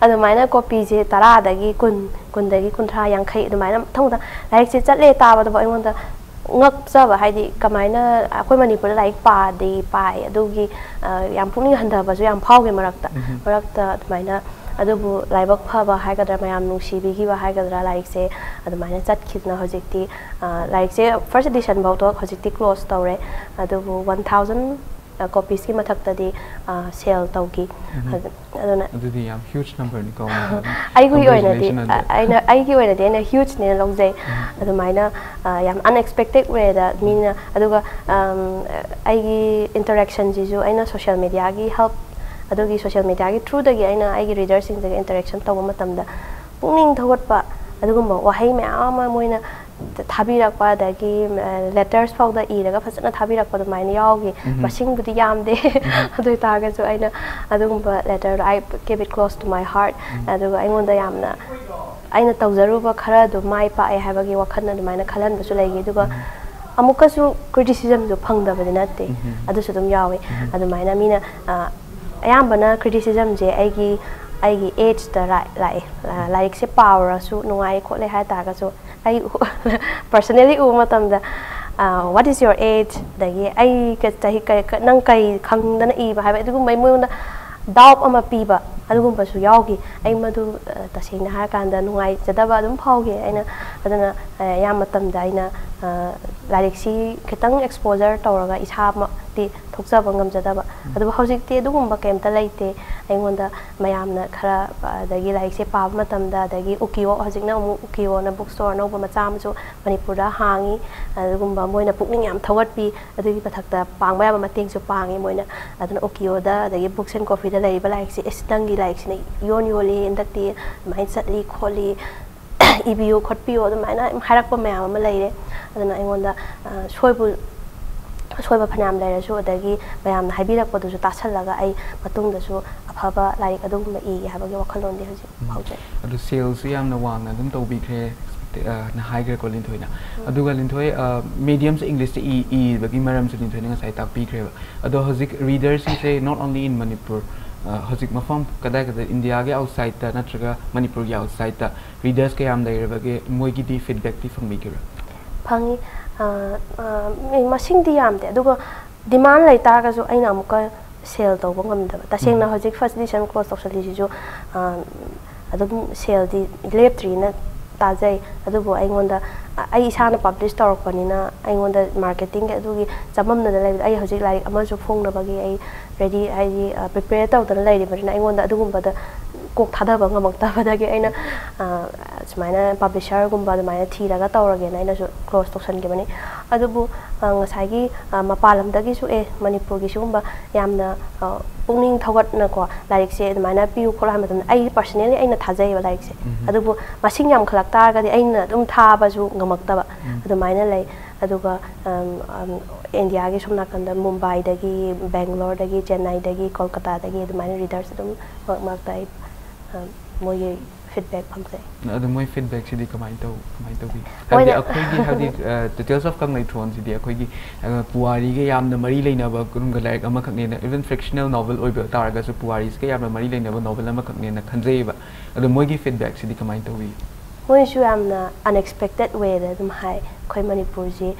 ꯑꯗꯨꯃꯥꯏꯅ ꯀꯣꯄꯤꯁꯦ ꯇꯔꯥꯗꯒꯤ ꯀꯨꯟ, ꯀꯨꯟꯗꯒꯤ ꯀꯨꯟꯊ꯭ꯔꯥ, ꯌꯥꯡꯈꯩ ꯑꯗꯨꯃꯥꯏꯅ ꯃꯊꯪ ꯃꯊꯪ ꯂꯥꯏꯔꯤꯛꯁꯦ ꯆꯠꯂꯦ ꯇꯥꯕꯗꯕꯨ ꯑꯩꯉꯣꯟꯗ ꯉꯛꯆꯕ, ꯍꯥꯏꯗꯤ ꯀꯃꯥꯏꯅ ꯑꯩꯈꯣꯏ ꯃꯅꯤꯄꯨꯔꯗ ꯂꯥꯏꯔꯤꯛ ꯄꯥꯗꯤ ꯄꯥꯏ, ꯑꯗꯨꯒꯤ, ꯑ, ꯌꯥꯝ ꯄꯨꯛꯅꯤꯡ ꯍꯟꯊꯕꯁꯨ ꯌꯥꯝ ꯐꯥꯎꯈꯤ ꯃꯔꯛꯇ꯫ ꯎꯝꯍꯨꯝ꯫ ꯃꯔꯛꯇ ꯑꯗꯨꯃꯥꯏꯅ, ꯑꯗꯨꯕꯨ ꯂꯥꯏꯕꯛ ꯐꯕ ꯍꯥꯏꯒꯗ꯭ꯔꯥ, ꯃꯌꯥꯝ ꯅꯨꯡꯁꯤꯕꯤꯈꯤꯕ ꯍꯥꯏꯒꯗ꯭ꯔꯥ, ꯂꯥꯏꯔꯤꯛꯁꯦ ꯑꯗꯨꯃꯥꯏꯅ ꯆꯠꯈꯤꯗꯅ ꯍꯧꯖꯤꯛꯇꯤ, ꯑ, ꯂꯥꯏꯔꯤꯛꯁꯦ first edition ꯐꯥꯎꯗꯣ ꯍꯧꯖꯤꯛꯇꯤ close ꯇꯧꯔꯦ, ꯑꯗꯨꯕꯨ one thousand, ꯑ, copiesꯀꯤ ꯃꯊꯛꯇꯗꯤ, ꯑ, sale ꯇꯧꯈꯤ꯫ ꯎꯝꯍꯨꯝ꯫ ꯑꯗꯨ-, ꯑꯗꯨꯅ ꯑꯗꯨꯗꯤ ꯌꯥꯝ huge numberꯅꯤꯀꯣ꯫ ꯑꯩꯒꯤ ꯑꯣꯏꯅꯗꯤ, Congratulations ꯑꯗꯨꯗꯤ꯫ ꯑ-, ꯑꯩꯅ, ꯑꯩꯒꯤ ꯑꯣꯏꯅꯗꯤ ꯑꯩꯅ hugeꯅꯦꯅ ꯂꯧꯖꯩ꯫ ꯎꯝ꯫ ꯑꯗꯨꯃꯥꯏꯅ, ꯑ, ꯌꯥꯝ unexpected wayꯗ ꯃꯤꯅ, ꯑꯗꯨꯒ, ꯑꯝ, ꯑꯩꯒꯤ interactionꯁꯤꯁꯨ ꯑꯩꯅ social mediaꯒꯤ help, ꯑꯗꯨꯒꯤ social mediaꯒꯤ throughꯗꯒꯤ ꯑꯩꯅ ꯑꯩꯒꯤ readerꯁꯤꯡꯁꯤꯒ interaction ꯇꯧꯕ ꯃꯇꯝꯗ ꯄꯨꯛꯅꯤꯡ ꯊꯧꯒꯠꯄ ꯑꯗꯨꯒꯨꯝꯕ ꯋꯥꯍꯩ ꯃꯌꯥꯝ ꯑꯃ ꯃꯣꯏꯅ ꯊꯥꯕꯤꯔꯛꯄ, ꯑꯗꯒꯤ, ꯑ, letters ꯐꯥꯎꯗ ꯏꯔꯒ ꯐꯖꯅ ꯊꯥꯕꯤꯔꯛꯄ ꯑꯗꯨꯃꯥꯏꯅ ꯌꯥꯎꯈꯤ꯫ ꯎꯝꯍꯨꯝ꯫ ꯃꯁꯤꯡꯕꯨꯗꯤ ꯌꯥꯝꯗꯦ꯫ ꯎꯝꯍꯨꯝ꯫ ꯑꯗꯨ ꯑꯣꯏ ꯇꯥꯔꯒꯁꯨ ꯑꯩꯅ ꯑꯗꯨꯒꯨꯝꯕ letterꯗꯣ I keep it close to my heart꯫ ꯎꯝ꯫ ꯑꯗꯨꯒ ꯑꯩꯉꯣꯟꯗ ꯌꯥꯝꯅ, ꯑꯩꯅ ꯇꯧꯖꯔꯨꯕ ꯈꯔꯗꯣ ꯃꯥꯏ ꯄꯥꯛꯑꯦ ꯍꯥꯏꯕꯒꯤ ꯋꯥꯈꯜ ꯑꯗꯨꯃꯥꯏꯅ ꯈꯜꯍꯟꯕꯁꯨ ꯂꯩꯈꯤ꯫ ꯑꯗꯨꯒ ꯎꯝ꯫ ꯑꯃꯨꯛꯀꯁꯨ criticismꯁꯨ ꯐꯪꯗꯕꯗꯤ ꯅꯠꯇꯦ꯫ ꯎꯝꯍꯨꯝ꯫ ꯑꯗꯨꯁꯨ ꯑꯗꯨꯝ ꯌꯥꯎꯋꯤ꯫ ꯎꯝꯍꯨꯝ꯫ ꯑꯗꯨꯃꯥꯏꯅ ꯃꯤꯅ, ꯑ, ꯑꯌꯥꯝꯕꯅ criticismꯁꯦ ꯑꯩꯒꯤ, ꯑꯩꯒꯤ ageꯇ ꯂꯥꯛ-, ꯂꯥꯛꯑꯦ꯫ ꯑ, ꯂꯥꯏꯔꯤꯛꯁꯦ ꯄꯥꯎꯔꯁꯨ ꯅꯨꯡꯉꯥꯏ ꯈꯣꯠꯂꯦ ꯍꯥꯏ ꯇꯥꯔꯒꯁꯨ, ꯑꯩ personally ꯎꯕ ꯃꯇꯝꯗ, ꯑ, "What is your age?" ꯑꯗꯒꯤ "ꯑꯩ ꯀ-, ꯆꯍꯤ ꯀ-, ꯀ-, ꯅꯪ ꯀꯔꯤ ꯈꯪꯗꯅ ꯏꯕ?" ꯍꯥꯏꯕ ꯑꯗꯨꯒꯨꯝꯕ ꯃꯣꯏꯉꯣꯟꯗ doubt ꯑꯃ ꯄꯤꯕ ꯑꯗꯨꯒꯨꯝꯕꯁꯨ ꯌꯥꯎꯈꯤ꯫ ꯑꯩ ꯃꯗꯨ, ꯑ, ꯇꯁꯦꯡꯅ ꯍꯥꯏꯔꯀꯥꯟꯗ ꯅꯨꯡꯉꯥꯏꯖꯗꯕ ꯑꯗꯨꯝ ꯐꯥꯎꯈꯤ꯫ ꯑꯩꯅ ꯑꯗꯨꯅ, ꯑ, ꯑꯌꯥꯝꯕ ꯃꯇꯝꯗ ꯑꯩꯅ, ꯑ, ꯂꯥꯏꯔꯤꯛꯁꯤ ꯈꯤꯇꯪ exposure ꯇꯧꯔꯒ ꯏꯁꯥꯃꯛꯇꯤ ꯊꯣꯛꯆꯕ ꯉꯝꯖꯗꯕ꯫ ꯎꯝ꯫ ꯑꯗꯨꯕꯨ ꯍꯧꯖꯤꯛꯇꯤ ꯑꯗꯨꯒꯨꯝꯕ ꯀꯩꯝꯇ ꯂꯩꯇꯦ꯫ ꯑꯩꯉꯣꯟꯗ ꯃꯌꯥꯝꯅ ꯈꯔ, ꯑꯗꯒꯤ ꯂꯥꯏꯔꯤꯛꯁꯦ ꯄꯥꯕ ꯃꯇꯝꯗ, ꯑꯗꯒꯤ ꯎꯀꯤꯌꯣ, ꯍꯧꯖꯤꯛꯅ ꯑꯃꯨꯛ ꯎꯀꯤꯌꯣꯅ book store ꯑꯅꯧꯕ ꯃꯆꯥ ꯑꯃꯁꯨ ꯃꯅꯤꯄꯨꯔꯗ ꯍꯥꯡꯉꯤ꯫ ꯑꯗꯨꯒꯨꯝꯕ ꯃꯣꯏꯅ ꯄꯨꯛꯅꯤꯡ ꯌꯥꯝ ꯊꯧꯒꯠꯄꯤ꯫ ꯑꯗꯨꯒꯤ ꯃꯊꯛꯇ ꯄꯥꯡꯕ ꯌꯥꯕ ꯃꯇꯦꯡꯁꯨ ꯄꯥꯡꯉꯤ ꯃꯣꯏꯅ꯫ ꯑꯗꯨꯅ ꯎꯀꯤꯌꯣꯗ, ꯑꯗꯒꯤ Books and Coffeeꯗ ꯂꯩꯔꯤꯕ ꯂꯥꯏꯔꯤꯛꯁꯦ, "ꯑꯦꯁ, ꯅꯪꯒꯤ ꯂꯥꯏꯔꯤꯛꯁꯤꯅ ꯏꯌꯣꯟ ꯌꯣꯜꯂꯤ, ꯍꯟꯗꯛꯇꯤ ꯑꯗꯨꯃꯥꯏꯅ ꯆꯠꯂꯤ ꯈꯣꯠꯂꯤ, ꯏꯕꯤꯌꯨ ꯈꯣꯠꯄꯤꯌꯨ" ꯑꯗꯨꯃꯥꯏꯅ ꯍꯥꯏꯔꯛꯄ ꯃꯌꯥꯝ ꯑꯃ ꯂꯩꯔꯦ꯫ ꯑꯗꯨꯅ ꯑꯩꯉꯣꯟꯗ, ꯑ, ꯁꯣꯏꯕꯨ-, ꯑꯁꯣꯏꯕ ꯐꯅꯌꯥꯝ ꯂꯩꯔꯁꯨ, ꯑꯗꯒꯤ ꯃꯌꯥꯝꯅ ꯍꯥꯏꯕꯤꯔꯛꯄꯗꯨꯁꯨ ꯇꯥꯁꯜꯂꯒ ꯑꯩ ꯃꯇꯨꯡꯗꯁꯨ ꯑꯐꯕ ꯂꯥꯏꯔꯤꯛ ꯑꯗꯨꯒꯨꯝꯕ ꯏꯒꯦ ꯍꯥꯏꯕꯒꯤ ꯋꯥꯈꯜꯂꯣꯟꯗꯤ ꯍꯧꯖꯤꯛ ꯎꯝ꯫ ꯐꯥꯎꯖꯩ꯫ ꯑꯗꯨ saleꯁꯨ ꯌꯥꯝꯅ ꯋꯥꯡꯅ ꯑꯗꯨꯝ ꯇꯧꯕꯤꯈ꯭ꯔꯦ꯫ ꯑ, ꯅ ꯍꯥꯏꯈ꯭ꯔꯦꯀꯣ ꯂꯤꯟꯊꯣꯏꯅ꯫ ꯑꯗꯨꯒ ꯂꯤꯟꯊꯣꯏ, ꯑ, mediumꯁꯦ Englishꯇ ꯏ-, ꯏꯕꯒꯤ ꯃꯔꯝꯁꯨ ꯂꯤꯟꯊꯣꯏꯅ ꯉꯁꯥꯏ ꯇꯥꯛꯄꯤꯈ꯭ꯔꯦꯕ꯫ ꯑꯗꯣ ꯍꯧꯖꯤꯛ readerꯁꯤꯡꯁꯦ not only in Manipur, ꯑ, ꯍꯧꯖꯤꯛ ꯃꯐꯝ ꯀꯗꯥꯏ ꯀꯗꯥꯏ, ꯏꯟꯗꯤꯌꯥꯒꯤ outsideꯇ ꯅꯠꯇ꯭ꯔꯒ ꯃꯅꯤꯄꯨꯔꯒꯤ outsideꯇ readers ꯀꯌꯥꯝ ꯂꯩꯔꯕꯒꯦ? ꯃꯣꯏꯒꯤꯗꯤ feedbackꯇꯤ ꯐꯪꯕꯤꯈꯤꯕ꯭ꯔꯥ? ꯐꯪꯉꯤ꯫ ꯑ, ꯑ, ꯃꯤ ꯃꯁꯤꯡꯗꯤ ꯌꯥꯝꯗꯦ, ꯑꯗꯨꯒ demand ꯂꯩꯇꯥꯔꯒꯁꯨ ꯑꯩꯅ ꯑꯃꯨꯛꯀ sell ꯇꯧꯕ ꯉꯝꯗꯕ꯫ ꯇꯁꯦꯡꯅ ꯎꯝ꯫ ꯍꯧꯖꯤꯛ first edition close ꯇꯧꯁꯜꯂꯤꯁꯤꯁꯨ, ꯑ, ꯑꯗꯨꯝ saleꯗꯤ ꯂꯦꯞꯇ꯭ꯔꯤꯅ ꯇꯥꯖꯩ꯫ ꯑꯗꯨꯕꯨ ꯑꯩꯉꯣꯟꯗ, ꯑ, ꯑꯩ ꯏꯁꯥꯅ publish ꯇꯧꯔꯛꯄꯅꯤꯅ ꯑꯩꯉꯣꯟꯗ marketingꯒꯤ ꯑꯗꯨꯒꯤ ꯆꯃꯝꯅꯗ ꯂꯩꯕꯗ, ꯑꯩ ꯍꯧꯖꯤꯛ ꯂꯥꯏꯔꯤꯛ ꯑꯃꯁꯨ ꯐꯣꯡꯅꯕꯒꯤ ꯑꯩ ready, ꯍꯥꯏꯗꯤ, ꯑ, prepare ꯇꯧꯗꯅ ꯂꯩꯔꯤꯕꯅꯤꯅ ꯑꯩꯉꯣꯟꯗ ꯑꯗꯨꯒꯨꯝꯕꯗ ꯀꯣꯛ ꯊꯥꯗꯕ ꯉꯝꯃꯛꯇꯕꯗꯒꯤ ꯑꯩꯅ, ꯑ, ꯁꯨꯃꯥꯏꯅ publisherꯒꯨꯝꯕ ꯑꯗꯨꯃꯥꯏꯅ ꯊꯤꯔꯒ ꯇꯧꯔꯒꯦꯅ ꯑꯩꯅꯁꯨ close ꯇꯧꯁꯟꯈꯤꯕꯅꯤ꯫ ꯑꯗꯨꯕꯨ, ꯑ, ꯉꯁꯥꯏꯒꯤ, ꯑ, ꯃꯄꯥꯟ ꯂꯝꯗꯒꯤꯁꯨ, "ꯑꯦ, ꯃꯅꯤꯄꯨꯔꯒꯤ ꯁꯤꯒꯨꯝꯕ ꯌꯥꯝꯅ, ꯑ, ꯄꯨꯛꯅꯤꯡ ꯊꯧꯒꯠꯅꯀꯣ ꯂꯥꯏꯔꯤꯛꯁꯦ ꯑꯗꯨꯃꯥꯏꯅ ꯄꯤꯌꯨ" ꯈꯣꯠꯂꯨ ꯍꯥꯏꯕ ꯃꯇꯝꯗ, ꯑꯩ personally ꯑꯩꯅ ꯊꯥꯖꯩꯌꯦꯕ ꯂꯥꯏꯔꯤꯛꯁꯦ꯫ ꯎꯝ꯫ ꯑꯗꯨꯕꯨ ꯃꯁꯤꯡ ꯌꯥꯝꯈꯠꯂꯛ ꯇꯥꯔꯒꯗꯤ ꯑꯩꯅ ꯑꯗꯨꯝ ꯊꯥꯕꯁꯨ ꯉꯝꯃꯛꯇꯕ ꯎꯝ꯫ ꯑꯗꯨꯃꯥꯏꯅ ꯂꯩ꯫ ꯑꯗꯨꯒ, ꯑꯝ, ꯑꯝ, ꯏꯟꯗꯤꯌꯥꯒꯤ ꯁꯣꯝ ꯅꯥꯀꯟꯗ ꯃꯨꯝꯕꯥꯏꯗꯒꯤ, ꯕꯦꯡꯒ꯭ꯂꯣꯔꯗꯒꯤ, ꯆꯦꯟꯅꯥꯏꯗꯒꯤ, ꯀꯣꯜꯀꯇꯥꯗꯒꯤ ꯑꯗꯨꯃꯥꯏꯅ readers ꯑꯗꯨꯝ ꯃꯔꯛ ꯃꯔꯛꯇ ꯑꯩ, ꯑꯝ, ꯃꯣꯏꯒꯤ feedback ꯐꯪꯖꯩ꯫ ꯑꯗꯣ ꯃꯣꯏ feedbackꯁꯤꯗꯤ ꯀꯃꯥꯏꯅ ꯇꯧ-, ꯀꯃꯥꯏꯅ ꯇꯧꯕꯤ? ꯍꯥꯏꯕꯗꯤ ꯃꯣꯏꯅ ꯑꯩꯈꯣꯏꯒꯤ, ꯍꯥꯏꯕꯗꯤ, ꯑ, Tales of Kangleitronꯁꯤꯗꯤ ꯑꯩꯈꯣꯏꯒꯤ, ꯑ, ꯄꯨꯋꯥꯔꯤꯒ ꯌꯥꯝꯅ ꯃꯔꯤ ꯂꯩꯅꯕ ꯀꯔꯝꯕ ꯂꯥꯏꯔꯤꯛ ꯑꯃꯈꯛꯅꯦꯅ, even fictional novel ꯑꯣꯏꯕ ꯇꯥꯔꯒꯁꯨ ꯄꯨꯋꯥꯔꯤꯁꯤꯒ ꯌꯥꯝꯅ ꯃꯔꯤ ꯂꯩꯅꯕ novel ꯑꯃꯈꯛꯅꯦꯅ ꯈꯟꯖꯩꯌꯦꯕ꯫ ꯑꯗꯣ ꯃꯣꯏꯒꯤ feedbackꯁꯤꯗꯤ ꯀꯃꯥꯏꯅ ꯇꯧꯕꯤ? ꯃꯣꯏꯁꯨ ꯌꯥꯝꯅ unexpected wayꯗ ꯑꯗꯨꯝ ꯍꯥꯏ꯫ ꯑꯩꯈꯣꯏ ꯃꯅꯤꯄꯨꯔꯁꯤ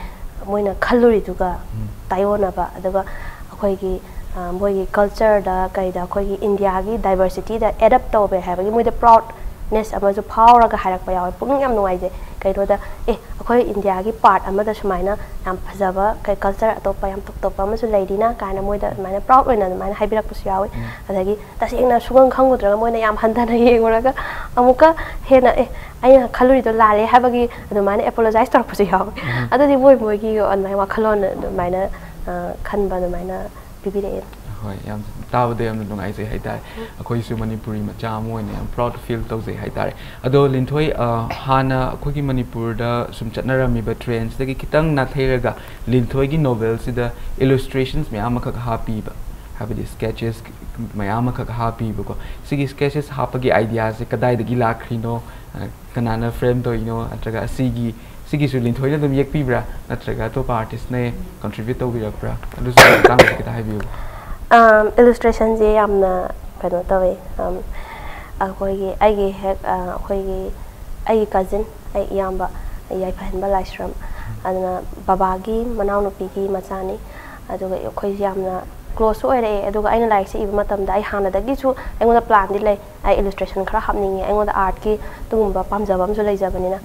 ꯃꯣꯏꯅ ꯈꯜꯂꯨꯔꯤꯗꯨꯒ ꯎꯝ꯫ ꯇꯥꯏꯑꯣꯟꯅꯕ, ꯑꯗꯨꯒ ꯑꯩꯈꯣꯏꯒꯤ, ꯑ, ꯃꯣꯏꯒꯤ cultureꯗ ꯀꯩꯗ ꯑꯩꯈꯣꯏꯒꯤ ꯏꯟꯗꯤꯌꯥꯒꯤ diversityꯗ adapt ꯇꯧꯋꯦ ꯍꯥꯏꯕꯒꯤ ꯃꯣꯏꯗ proudness ꯑꯃꯁꯨ ꯐꯥꯎꯔꯒ ꯍꯥꯏꯔꯛꯄ ꯌꯥꯎꯋꯦ꯫ ꯄꯨꯛꯅꯤꯡ ꯌꯥꯝ ꯅꯨꯡꯉꯥꯏꯖꯩ꯫ ꯀꯩꯅꯣꯗ, "ꯑꯦ, ꯑꯩꯈꯣꯏ ꯏꯟꯗꯤꯌꯥꯒꯤ part ꯑꯃꯗ ꯁꯨꯃꯥꯏꯅ ꯌꯥꯝ ꯐꯖꯕ ꯀꯩ culture ꯑꯇꯣꯞꯄ ꯌꯥꯝ top ꯇꯣꯞꯄ ꯑꯃꯁꯨ ꯂꯩꯔꯤꯅ" ꯀꯥꯏꯅ ꯃꯣꯏꯗ ꯑꯗꯨꯃꯥꯏꯅ proud ꯑꯣꯏꯅ ꯑꯗꯨꯃꯥꯏꯅ ꯍꯥꯏꯕꯤꯔꯛꯄꯁꯨ ꯌꯥꯎꯋꯦ꯫ ꯎꯝ꯫ ꯑꯗꯒꯤ ꯇꯁꯦꯡꯅ ꯁꯨꯈꯪ ꯈꯪꯉꯨꯗ꯭ꯔꯒ ꯃꯣꯏꯅ ꯌꯥꯝ ꯍꯟꯊꯅ ꯌꯦꯡꯉꯨꯔꯒ ꯑꯃꯨꯛꯀ ꯍꯦꯟꯅ, "ꯑꯦ, ꯑꯩꯅ ꯈꯜꯂꯨꯔꯤꯗꯣ ꯂꯥꯜꯂꯦ" ꯍꯥꯏꯕꯒꯤ ꯑꯗꯨꯃꯥꯏꯅ apologize ꯇꯧꯔꯛꯄꯁꯨ ꯌꯥꯎꯋꯦ꯫ ꯎꯝ꯫ ꯑꯗꯨꯗꯤ ꯃꯣꯏ ꯃꯣꯏꯒꯤ ꯑꯗꯨꯃꯥꯏꯅ ꯋꯥꯈꯜꯂꯣꯟ ꯑꯗꯨꯃꯥꯏꯅ, ꯑ, ꯈꯟꯕ ꯑꯗꯨꯃꯥꯏꯅ ꯄꯤꯕꯤꯔꯛꯑꯦ꯫ ꯍꯣꯏ, ꯌꯥꯝ ꯇꯥꯕꯗ ꯌꯥꯝꯅ ꯅꯨꯡꯉꯥꯏꯖꯩ ꯍꯥꯏꯇꯥꯔꯦ꯫ ꯎꯝ꯫ ꯑꯩꯈꯣꯏꯁꯨ ꯃꯅꯤꯄꯨꯔꯤ ꯃꯆꯥ ꯑꯃ ꯑꯣꯏꯅ ꯌꯥꯝ proud feel ꯇꯧꯖꯩ ꯍꯥꯏꯇꯥꯔꯦ꯫ ꯑꯗꯣ ꯂꯤꯟꯊꯣꯏ, ꯑ, ꯍꯥꯟꯅ ꯑꯩꯈꯣꯏꯒꯤ ꯃꯅꯤꯄꯨꯔꯗ ꯁꯨꯝ ꯆꯠꯅꯔꯝꯃꯤꯕ trendsꯇꯒꯤ ꯈꯤꯇꯪ ꯅꯥꯊꯩꯔꯒ ꯂꯤꯟꯊꯣꯏꯒꯤ novelꯁꯤꯗ illustrations ꯃꯌꯥꯝ ꯑꯃꯈꯛ ꯍꯥꯞꯄꯤꯕ꯫ ꯍꯥꯏꯕꯗꯤ sketches ꯃꯌꯥꯝ ꯑꯃꯈꯛ ꯍꯥꯞꯄꯤꯕꯀꯣ꯫ ꯁꯤꯒꯤ sketches ꯍꯥꯞꯄꯒꯤ ideaꯁꯦ ꯀꯗꯥꯏꯗꯒꯤ ꯂꯥꯛꯈ꯭ꯔꯤꯅꯣ, ꯑ, ꯀꯅꯥꯅ frame ꯇꯧꯔꯤꯅꯣ, ꯅꯠꯇ꯭ꯔꯒ ꯑꯁꯤꯒꯤ, ꯁꯤꯒꯤꯁꯨ ꯂꯤꯟꯊꯣꯏꯅ ꯑꯗꯨꯝ ꯌꯦꯛꯄꯤꯕ꯭ꯔꯥ, ꯅꯠꯇ꯭ꯔꯒ ꯑꯇꯣꯞꯄ artistꯅ contribute ꯇꯧꯕꯤꯔꯛꯄ꯭ꯔꯥ? ꯑꯗꯨꯁꯨ ꯃꯇꯥꯡꯗꯁꯨ ꯈꯤꯇ ꯍꯥꯏꯕꯤꯌꯨ꯫ ꯑꯝ, illustrationꯁꯦ ꯌꯥꯝꯅ ꯀꯩꯅꯣ ꯇꯧꯋꯦ꯫ ꯑꯝ, ꯑꯩꯈꯣꯏꯒꯤ, ꯑꯩꯒꯤ ꯍꯦꯛ, ꯑ, ꯑꯩꯈꯣꯏꯒꯤ, ꯑꯩꯒꯤ cousin, ꯑꯩ ꯏꯌꯥꯝꯕ ꯌꯥꯏꯐꯍꯟꯕ ꯂꯥꯏꯁ꯭ꯔꯝ, ꯑꯗꯨꯅ ꯕꯕꯥꯒꯤ ꯃꯅꯥꯎꯅꯨꯄꯤꯒꯤ ꯃꯆꯥꯅꯤ꯫ ꯑꯗꯨꯒ ꯑꯩꯈꯣꯏꯁꯦ ꯌꯥꯝꯅ closeꯁꯨ ꯑꯣꯏꯔꯛꯑꯦ꯫ ꯑꯗꯨꯒ ꯑꯩꯅ ꯂꯥꯏꯔꯤꯛꯁꯦ ꯏꯕ ꯃꯇꯝꯗ ꯑꯩ ꯍꯥꯟꯅꯗꯒꯤꯁꯨ ꯑꯩꯉꯣꯟꯗ planꯗꯤ ꯂꯩ, ꯑꯩ illustration ꯈꯔ ꯍꯥꯞꯅꯤꯡꯉꯦ, ꯑꯩꯉꯣꯟꯗ artꯀꯤ ꯑꯗꯨꯒꯨꯝꯕ ꯄꯥꯝꯖꯕ ꯑꯃꯁꯨ ꯂꯩꯖꯕꯅꯤꯅ꯫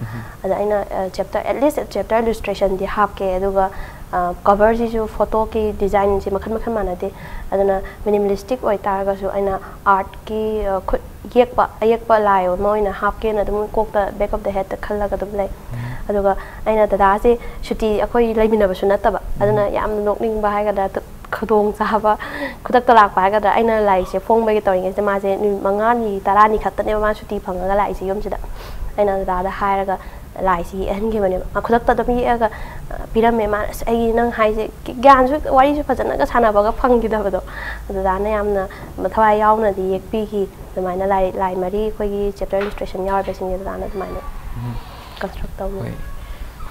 ꯑꯗ ꯑꯩꯅ, ꯑ, chapter, at least chapter illustrationꯗꯤ ꯍꯥꯞꯀꯦ꯫ ꯑꯗꯨꯒ, ꯑ, coverꯁꯤꯁꯨ photoꯒꯤ designꯁꯦ ꯃꯈꯜ ꯃꯈꯜ ꯃꯥꯟꯅꯗꯦ꯫ ꯑꯗꯨꯅ minimalistic ꯑꯣꯏꯇꯥꯔꯒꯁꯨ ꯑꯩꯅ artꯀꯤ, ꯑ, ꯈꯨꯠ ꯌꯦꯛꯄ, ꯑꯌꯦꯛꯄ ꯂꯥꯏ ꯑꯃ ꯑꯣꯏꯅ ꯍꯥꯞꯀꯦꯅ ꯑꯗꯨꯝ ꯀꯣꯛꯇ back of the headꯇ ꯈꯜꯂꯒ ꯑꯗꯨꯝ ꯂꯩ꯫ ꯑꯗꯨꯒ ꯑꯩꯅ ꯗꯗꯥꯁꯦ ꯁꯨꯇꯤ ꯑꯩꯈꯣꯏ ꯂꯩꯃꯤꯟꯅꯕꯁꯨ ꯅꯠꯇꯕ, ꯑꯗꯨꯅ ꯌꯥꯝꯅ ꯅꯣꯛꯅꯤꯡꯕ ꯍꯥꯏꯒꯗ꯭ꯔꯥ, ꯈꯨꯗꯣꯡ ꯆꯥꯕ, ꯈꯨꯗꯛꯇ ꯂꯥꯛꯄ ꯍꯥꯏꯒꯗ꯭ꯔꯥ, ꯑꯩꯅ ꯂꯥꯏꯔꯤꯛꯁꯦ ꯐꯣꯡꯕꯒꯤ ꯇꯧꯔꯤꯉꯩꯁꯤꯗ ꯃꯥꯁꯦ ꯅꯨꯃꯤꯠ ꯃꯉꯥꯅꯤ ꯇꯔꯥꯅꯤ ꯈꯛꯇꯅꯦꯕ ꯃꯥ ꯁꯨꯇꯤ ꯐꯪꯉꯒ ꯂꯥꯛꯏꯁꯦ ꯌꯨꯝꯁꯤꯗ꯫ ꯑꯩꯅ ꯗꯗꯥꯗ ꯍꯥꯏꯔꯒ ꯂꯥꯏꯁꯤ ꯌꯦꯛꯍꯟꯈꯤꯕꯅꯦꯕ꯫ ꯃꯥ ꯈꯨꯗꯛꯇ ꯑꯗꯨꯝ ꯌꯦꯛꯑꯒ, ꯑ, ꯄꯤꯔꯝꯃꯦ꯫ ꯃꯥꯅ, "ꯑꯁ, ꯑꯩ ꯅꯪ ꯍꯥꯏꯁꯦ ꯒ꯭ꯌꯥꯟꯁꯨ, ꯋꯥꯔꯤꯁꯨ ꯐꯖꯅꯒ ꯁꯥꯟꯅꯕꯒ ꯐꯪꯈꯤꯗꯕꯗꯣ"꯫ ꯑꯗꯨꯗꯥꯅ ꯌꯥꯝꯅ ꯊꯋꯥꯏ ꯌꯥꯎꯅꯗꯤ ꯌꯦꯛꯄꯤꯈꯤ꯫ ꯑꯗꯨꯃꯥꯏꯅ ꯂꯥꯏ, ꯂꯥꯏ ꯃꯔꯤ ꯑꯩꯈꯣꯏꯒꯤ chapter illustration ꯌꯥꯎꯔꯤꯕꯁꯤꯡꯁꯦ ꯑꯗꯨꯗꯥꯅ ꯑꯗꯨꯃꯥꯏꯅ construct ꯇꯧꯅꯤ꯫ ꯍꯣꯏ,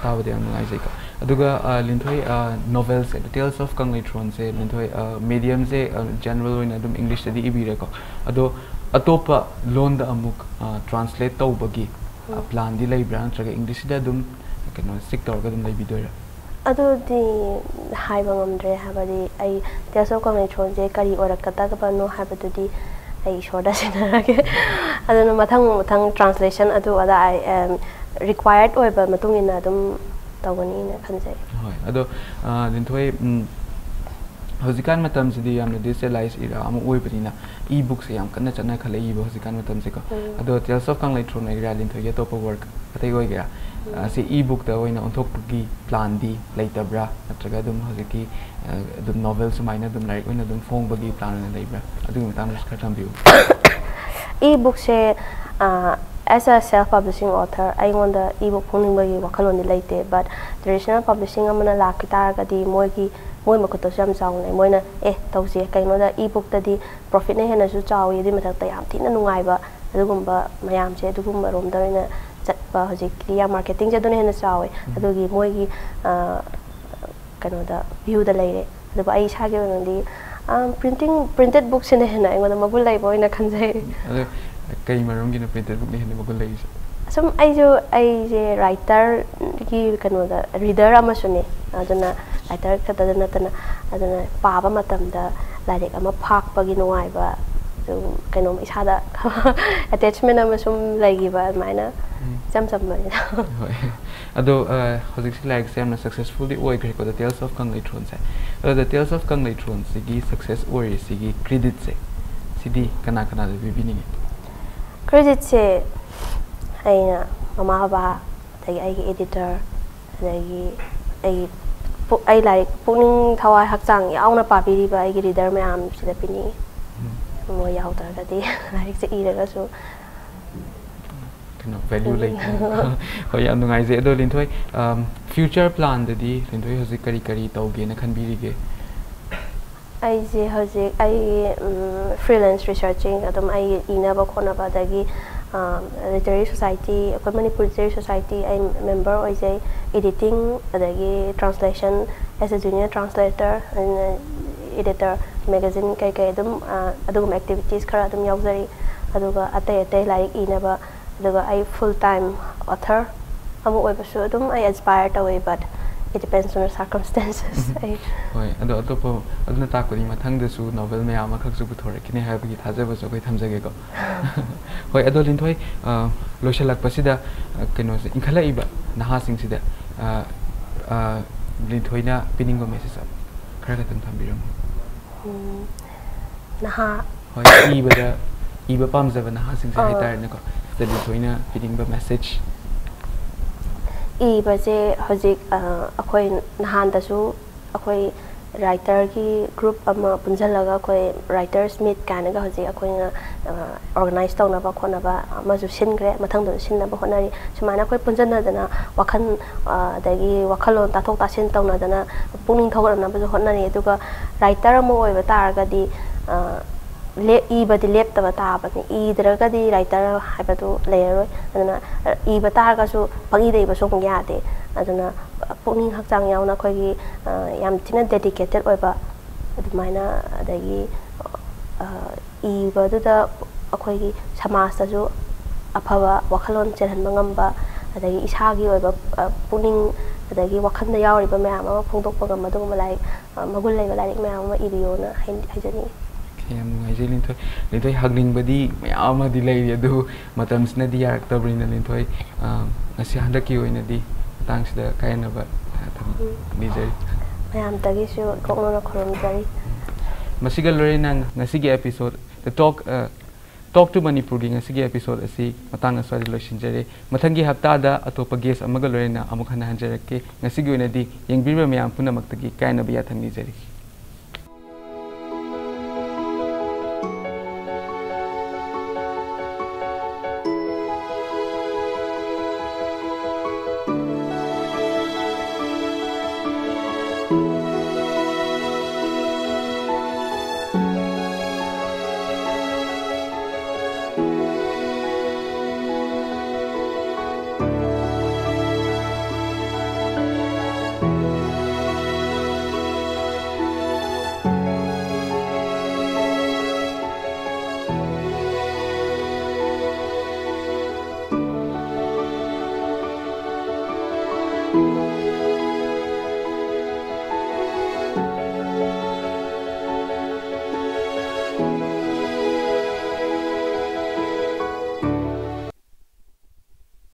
ꯇꯥꯕꯗ ꯌꯥꯝ ꯅꯨꯡꯉꯥꯏꯖꯩꯀꯣ꯫ ꯑꯗꯨꯒ, ꯑ, ꯂꯤꯟꯊꯣꯏ, ꯑ, novelꯁꯦ, The Tales of ꯀꯪꯂꯩꯊ꯭ꯔꯣꯟꯁꯦ, ꯂꯤꯟꯊꯣꯏ, ꯑ, mediumꯁꯦ, ꯑ, general ꯑꯣꯏꯅ ꯑꯗꯨꯝ Englishꯇꯗꯤ ꯏꯕꯤꯔꯦꯀꯣ꯫ ꯑꯗꯣ ꯑꯇꯣꯞꯄ ꯂꯣꯟꯗ ꯑꯃꯨꯛ, ꯑ, translate ꯇꯧꯕꯒꯤ, ꯑ, planꯗꯤ ꯂꯩꯕ꯭ꯔꯥ, ꯅꯠꯇ꯭ꯔꯒ Englishꯁꯤꯗ ꯑꯗꯨꯝ, ꯀꯩꯅꯣ, stick ꯇꯧꯔꯒ ꯑꯗꯨꯝ ꯂꯩꯕꯤꯗꯣꯏꯔꯥ? ꯑꯗꯨꯗꯤ ꯍꯥꯏꯕ ꯉꯝꯗ꯭ꯔꯦ꯫ ꯍꯥꯏꯕꯗꯤ ꯑꯩ Tales of ꯀꯪꯂꯩꯊ꯭ꯔꯣꯟꯁꯦ ꯀꯔꯤ ꯑꯣꯏꯔꯛꯀꯗꯕꯅꯣ ꯍꯥꯏꯕꯗꯨꯗꯤ ꯑꯩ ꯏꯁꯣꯔꯗ ꯁꯤꯟꯅꯔꯒꯦ꯫ ꯑꯗꯨꯅ ꯃꯊꯪ ꯃꯊꯪ translation ꯑꯗꯨ ꯑꯗꯥ ꯑꯩ, ꯑꯝ, required ꯑꯣꯏꯕ ꯃꯇꯨꯡ ꯏꯟꯅ ꯑꯗꯨꯝ ꯇꯧꯒꯅꯤꯅ ꯈꯟꯖꯩ꯫ ꯍꯣꯏ, ꯑꯗꯣ, ꯑ, ꯂꯤꯟꯊꯣꯏ, ꯎꯝ, ꯍꯧꯖꯤꯛꯀꯥꯟ ꯃꯇꯝꯁꯤꯗꯤ ꯌꯥꯝꯅ digitalize era ꯑꯃ ꯑꯣꯏꯕꯅꯤꯅ e-bookꯁꯦ ꯌꯥꯝ ꯀꯟꯅ ꯆꯠꯅꯈꯠꯂꯛꯏꯕ ꯍꯧꯖꯤꯛꯀꯥꯟ ꯃꯇꯝꯁꯦꯀꯣ꯫ ꯎꯝ꯫ ꯑꯗꯣ Tales of ꯀꯪꯂꯩꯊ꯭ꯔꯣꯟ ꯑꯣꯏꯒꯦꯔꯥ, ꯂꯤꯟꯊꯣꯏꯒꯤ ꯑꯇꯣꯞꯄ work ꯑꯇꯩ ꯑꯣꯏꯒꯦꯔꯥ, ꯎꯝ꯫ ꯑ, ꯁꯤ e-bookꯇ ꯑꯣꯏꯅ ꯑꯣꯟꯊꯣꯛꯄꯒꯤ planꯗꯤ ꯂꯩꯇꯕ꯭ꯔꯥ? ꯅꯠꯇ꯭ꯔꯒ ꯑꯗꯨꯝ ꯍꯧꯖꯤꯛꯀꯤ, ꯑ, ꯑꯗꯨꯝ novel ꯁꯨꯃꯥꯏꯅ ꯑꯗꯨꯝ ꯂꯥꯏꯔꯤꯛ ꯑꯣꯏꯅ ꯑꯗꯨꯝ ꯐꯣꯡꯕꯒꯤ plan ꯑꯣꯏꯅ ꯂꯩꯕ꯭ꯔꯥ? ꯑꯗꯨꯒꯤ ꯃꯇꯥꯡꯗꯁꯨ ꯈꯔ ꯊꯝꯕꯤꯌꯨ꯫ E-bookꯁꯦ, ꯑ, as a self publishing author ꯑꯩꯉꯣꯟꯗ e-book ꯐꯣꯡꯅꯤꯡꯕꯒꯤ ꯋꯥꯈꯜꯂꯣꯟꯗꯤ ꯂꯩꯇꯦ, but traditional publishing ꯑꯃꯅ ꯂꯥꯛꯈꯤ ꯇꯥꯔꯒꯗꯤ ꯃꯣꯏꯒꯤ ꯃꯣꯏ ꯃꯈꯨꯠꯇꯁꯨ ꯌꯥꯝ ꯆꯥꯎꯅ ꯂꯩ꯫ ꯃꯣꯏꯅ ꯑꯦ ꯇꯧꯁꯦ, ꯀꯩꯅꯣꯗ ebookꯇꯗꯤ profitꯅ ꯍꯦꯟꯅꯁꯨ ꯆꯥꯎꯋꯤ, ꯑꯗꯨꯏ ꯃꯊꯛꯇ ꯌꯥꯝ ꯊꯤꯅ ꯅꯨꯡꯉꯥꯏꯕ ꯑꯗꯨꯒꯨꯝꯕ ꯃꯌꯥꯝꯁꯦ, ꯑꯗꯨꯒꯨꯝꯕ ꯔꯣꯝꯗ ꯑꯣꯏꯅ ꯆꯠꯄ ꯍꯧꯖꯤꯛꯀꯤ ꯌꯥꯝ marketingꯁꯦ ꯑꯗꯨꯅ ꯍꯦꯟꯅ ꯆꯥꯎꯋꯦ꯫ ꯑꯗꯨꯒꯤ ꯃꯣꯏꯒꯤ ꯑ, ꯀꯩꯅꯣꯗ viewꯗ ꯂꯩꯔꯦ꯫ ꯑꯗꯨꯕꯨ ꯑꯩ ꯏꯁꯥꯒꯤ ꯑꯣꯏꯅꯗꯤ ꯑ, printing printed bookꯁꯤꯅ ꯍꯦꯟꯅ ꯑꯩꯉꯣꯟꯗ ꯃꯒꯨꯟ ꯂꯩꯕ ꯑꯣꯏꯅ ꯈꯟꯖꯩ꯫ ꯑꯗꯣ ꯀꯩ ꯃꯔꯝꯒꯤꯅꯣ printed bookꯅ ꯍꯦꯟꯅ ꯃꯒꯨꯟ ꯂꯩꯔꯤꯁꯦ? ꯑꯁꯨꯝ ꯑꯩꯁꯨ ꯑꯩꯁꯦ writerꯒꯤ ꯀꯩꯅꯣꯗ reader ꯑꯃꯁꯨꯅꯤ꯫ ꯑꯗꯨꯅ writer ꯈꯛꯇꯗ ꯅꯠꯇꯅ ꯑꯗꯨꯅ ꯄꯥꯕ ꯃꯇꯝꯗ ꯂꯥꯏꯔꯤꯛ ꯑꯃ ꯐꯥꯛꯄꯒꯤ ꯅꯨꯡꯉꯥꯏꯕ, ꯑꯗꯨꯝ ꯀꯩꯅꯣꯝ ꯏꯁꯥꯗ attachment ꯑꯃ ꯁꯨꯝ ꯂꯩꯈꯤꯕ ꯑꯗꯨꯃꯥꯏꯅ꯫ ꯏꯆꯝ ꯆꯝꯕꯅꯤꯗ꯫ ꯍꯣꯏ꯫ ꯑꯗꯣ ꯑ, ꯍꯧꯖꯤꯛꯁꯦ ꯂꯥꯏꯔꯤꯛꯁꯦ ꯌꯥꯝꯅ successfulꯗꯤ ꯑꯣꯏꯈ꯭ꯔꯦꯀꯣ, The Tales of ꯀꯪꯂꯩꯊ꯭ꯔꯣꯟꯁꯦ꯫ ꯑꯗꯣ The Tales of ꯀꯪꯂꯩꯊ꯭ꯔꯣꯟꯁꯤꯒꯤ success ꯑꯣꯏꯔꯤꯁꯤꯒꯤ creditꯁꯦ, ꯁꯤꯗꯤ ꯀꯅꯥ ꯀꯅꯥꯗ ꯄꯤꯕꯤꯅꯤꯡꯉꯤ? Creditꯁꯦ ꯑꯩꯅ ꯃꯃꯥ ꯕꯕꯥ, ꯑꯗꯒꯤ ꯑꯩꯒꯤ editor, ꯑꯗꯒꯤ ꯑꯩꯒꯤ ꯄꯨ-, ꯑꯩ ꯂꯥꯏꯔꯤꯛ ꯄꯨꯛꯅꯤꯡ ꯊꯋꯥꯏ ꯍꯛꯆꯥꯡ ꯌꯥꯎꯅ ꯄꯥꯕꯤꯔꯤꯕ ꯑꯩꯒꯤ reader ꯃꯌꯥꯝꯁꯤꯗ ꯄꯤꯅꯤꯡꯉꯤ꯫ ꯃꯣꯏ ꯌꯥꯎꯗ꯭ꯔꯒꯗꯤ ꯂꯥꯏꯔꯤꯛꯁꯦ ꯏꯔꯒꯁꯨ ꯀꯩꯅꯣ, value ꯂꯩꯇꯦ꯫ ꯍꯣꯏ, ꯌꯥꯝ ꯅꯨꯡꯉꯥꯏꯖꯩ꯫ ꯑꯗꯣ ꯂꯤꯟꯊꯣꯏ, ꯑꯝ, future planꯗꯗꯤ ꯂꯤꯟꯊꯣꯏ ꯍꯧꯖꯤꯛ ꯀꯔꯤ ꯀꯔꯤ ꯇꯧꯒꯦꯅ ꯈꯟꯕꯤꯔꯤꯒꯦ? ꯑꯩꯁꯦ ꯍꯧꯖꯤꯛ ꯑꯩ, ꯎꯝ, freelance researching ꯑꯗꯨꯝ ꯑꯩ ꯏꯅꯕ ꯈꯣꯠꯅꯕ, ꯑꯗꯒꯤ, ꯑ, literary society, ꯑꯩꯈꯣꯏ ꯃꯅꯤꯄꯨꯔ literary society ꯑꯩ member ꯑꯣꯏꯖꯩ꯫ Editing, ꯑꯗꯒꯤ translation, as a junior translator, editor, magazine ꯀꯩꯀꯩ ꯑꯗꯨꯝ, ꯑ, ꯑꯗꯨꯒꯨꯝꯕ activities ꯈꯔ ꯑꯗꯨꯝ ꯌꯥꯎꯖꯔꯤ꯫ ꯑꯗꯨꯒ ꯑꯇꯩ ꯑꯇꯩ ꯂꯥꯏꯔꯤꯛ ꯏꯅꯕ, ꯑꯗꯨꯒ ꯑꯩ full time author ꯑꯃ ꯑꯣꯏꯕꯁꯨ ꯑꯗꯨꯝ ꯑꯩ aspire ꯇꯧꯋꯤ, but it depends on the circumstances꯫ ꯑꯩ ꯍꯣꯏ, ꯑꯗꯣ ꯑꯇꯣꯞꯄ, ꯑꯗꯨꯅ ꯇꯥꯛꯄꯗꯤ ꯃꯊꯪꯗꯁꯨ novel ꯃꯌꯥꯝ ꯑꯃꯈꯛꯁꯨ ꯄꯨꯊꯣꯔꯛꯈꯤꯅꯤ ꯍꯥꯏꯕꯒꯤ ꯊꯥꯖꯕꯁꯨ ꯑꯩꯈꯣꯏ ꯊꯝꯖꯒꯦꯀꯣ꯫ ꯍꯣꯏ, ꯑꯗꯣ ꯂꯤꯟꯊꯣꯏ, ꯑ, ꯂꯣꯏꯁꯤꯜꯂꯛꯄꯁꯤꯗ, ꯑ, ꯀꯩꯅꯣꯁꯦ, ꯏꯟꯈꯠꯂꯛꯏꯕ ꯅꯍꯥꯁꯤꯡꯁꯤꯗ, ꯑ, ꯑ, ꯂꯤꯟꯊꯣꯏꯅ ꯄꯤꯅꯤꯡꯕ message ꯑꯃ ꯈꯔ ꯈꯛꯇꯪ ꯊꯝꯕꯤꯔꯝꯃꯨ꯫ ꯎꯝ, ꯅꯍꯥ ꯍꯣꯏ, ꯏꯕꯗ, ꯏꯕ ꯄꯥꯝꯖꯕ ꯅꯍꯥꯁꯤꯡꯁꯦ ꯑꯥ꯫ ꯍꯥꯏꯇꯥꯔꯦꯅꯦꯀꯣ, ꯁꯤꯗ ꯂꯤꯟꯊꯣꯏꯅ ꯄꯤꯅꯤꯡꯕ message꯫ ꯏꯕꯁꯦ ꯍꯧꯖꯤꯛ, ꯑ, ꯑꯩꯈꯣꯏ ꯅꯍꯥꯟꯗꯁꯨ ꯑꯩꯈꯣꯏ ꯔꯥꯏꯇꯔꯒꯤ ꯒ꯭ꯔꯨꯞ ꯑꯃ ꯄꯨꯟꯁꯤꯜꯂꯒ ꯑꯩꯈꯣꯏ ꯔꯥꯏꯇꯔꯁ ꯃꯤꯠ ꯀꯥꯏꯅꯒ ꯍꯧꯖꯤꯛ ꯑꯩꯈꯣꯏꯅ ꯑꯣꯔꯒꯅꯥꯏꯁ ꯇꯧꯅꯕ ꯈꯣꯠꯅꯕ ꯑꯃꯁꯨ ꯁꯤꯟꯈ꯭ꯔꯦ, ꯃꯊꯪꯗꯁꯨ ꯁꯤꯟꯅꯕ ꯍꯣꯠꯅꯔꯤ꯫ ꯁꯨꯃꯥꯏꯅ ꯑꯩꯈꯣꯏ ꯄꯨꯟꯁꯤꯟꯅꯗꯅ ꯋꯥꯈꯜ ꯑꯗꯒꯤ ꯋꯥꯈꯜꯂꯣꯟ ꯇꯥꯊꯣꯛ ꯇꯥꯁꯤꯟ ꯇꯧꯅꯗꯅ ꯄꯨꯛꯅꯤꯡ ꯊꯧꯒꯠꯅꯅꯕꯁꯨ ꯍꯣꯠꯅꯔꯤ꯫ ꯑꯗꯨꯒ ꯔꯥꯏꯇꯔ ꯑꯃ ꯑꯣꯏꯕ ꯇꯥꯔꯒꯗꯤ ꯏꯕꯗꯤ ꯂꯦꯞꯇꯕ ꯇꯥꯕꯅꯤ꯫ ꯏꯗ꯭ꯔꯒꯗꯤ ꯔꯥꯏꯇꯔ ꯍꯥꯏꯕꯗꯨ ꯂꯩꯔꯔꯣꯏ꯫ ꯑꯗꯨꯅ ꯏꯕ ꯇꯥꯔꯒꯁꯨ ꯄꯪꯏꯗ ꯏꯕꯁꯨ ꯑꯃꯨꯛ ꯌꯥꯗꯦ꯫ ꯑꯗꯨꯅ ꯄꯨꯛꯅꯤꯡ ꯍꯛꯆꯥꯡ ꯌꯥꯎꯅ ꯑꯩꯈꯣꯏꯒꯤ ꯌꯥꯝ ꯊꯤꯅ ꯗꯦꯗꯤꯀꯦꯇꯦꯠ ꯑꯣꯏꯕ ꯑꯗꯨꯃꯥꯏꯅ, ꯑꯗꯒꯤ ꯏꯕꯗꯨꯗ ꯑꯩꯈꯣꯏꯒꯤ ꯁꯃꯥꯖꯇꯁꯨ ꯑꯐꯕ ꯋꯥꯈꯜꯂꯣꯟ ꯆꯦꯜꯍꯟꯕ ꯉꯝꯕ, ꯑꯗꯒꯤ ꯏꯁꯥꯒꯤ ꯑꯣꯏꯕ ꯄꯨꯛꯅꯤꯡ ꯑꯗꯒꯤ ꯋꯥꯈꯜꯗ ꯌꯥꯎꯔꯤꯕ ꯃꯌꯥꯝ ꯑꯃ ꯐꯣꯡꯗꯣꯛꯄ ꯉꯝꯕ ꯑꯗꯨꯒꯨꯝꯕ ꯂꯥꯏꯔꯤꯛ, ꯃꯒꯨꯟ ꯂꯩꯕ ꯂꯥꯏꯔꯤꯛ ꯃꯌꯥꯝ ꯑꯃ ꯏꯕꯤꯌꯣꯅ ꯍꯥꯏ-, ꯍꯥꯏꯖꯅꯤꯡꯉꯤ꯫ ꯌꯥꯝ ꯅꯨꯡꯉꯥꯏꯖꯩ ꯂꯤꯟꯊꯣꯏ꯫ ꯂꯤꯟꯊꯣꯏ, ꯍꯪꯅꯤꯡꯕꯗꯤ ꯃꯌꯥꯝ ꯑꯃꯗꯤ ꯂꯩꯔꯤ, ꯑꯗꯨꯕꯨ ꯃꯇꯝꯁꯤꯅꯗꯤ ꯌꯥꯔꯛꯇꯕꯅꯤꯅ ꯂꯤꯟꯊꯣꯏ, ꯉꯁꯤ ꯍꯟꯗꯛꯀꯤ ꯑꯣꯏꯅꯗꯤ ꯃꯇꯥꯡꯁꯤꯗ ꯀꯥꯏꯅꯕ ꯊꯝꯖꯔꯤ꯫ ꯃꯌꯥꯝꯗꯒꯤꯁꯨ ꯀꯣꯛꯅꯅ ꯈꯨꯔꯨꯝꯖꯔꯤ꯫ ꯃꯁꯤꯒ ꯂꯣꯏꯅꯅ ꯉꯁꯤꯒꯤ episode The Talk, Talk to Manipurꯒꯤ ꯉꯁꯤꯒꯤ episode ꯑꯁꯤ ꯃꯇꯥꯡ ꯑꯁ꯭ꯋꯥꯏꯗ ꯂꯣꯏꯁꯤꯟꯖꯔꯦ꯫ ꯃꯊꯪꯒꯤ ꯍꯞꯇꯥꯗ ꯑꯇꯣꯞꯄ guest ꯑꯃꯒ ꯂꯣꯏꯅꯅ ꯑꯃꯨꯛ ꯍꯟꯅ ꯍꯟꯖꯔꯛꯀꯦ꯫ ꯉꯁꯤꯒꯤ ꯑꯣꯏꯅꯗꯤ ꯌꯦꯡꯕꯤꯔꯤꯕ ꯃꯌꯥꯝ ꯄꯨꯝꯅꯃꯛꯇꯒꯤ ꯀꯥꯏꯅꯕ ꯌꯥꯊꯪ ꯅꯤꯖꯔꯤ꯫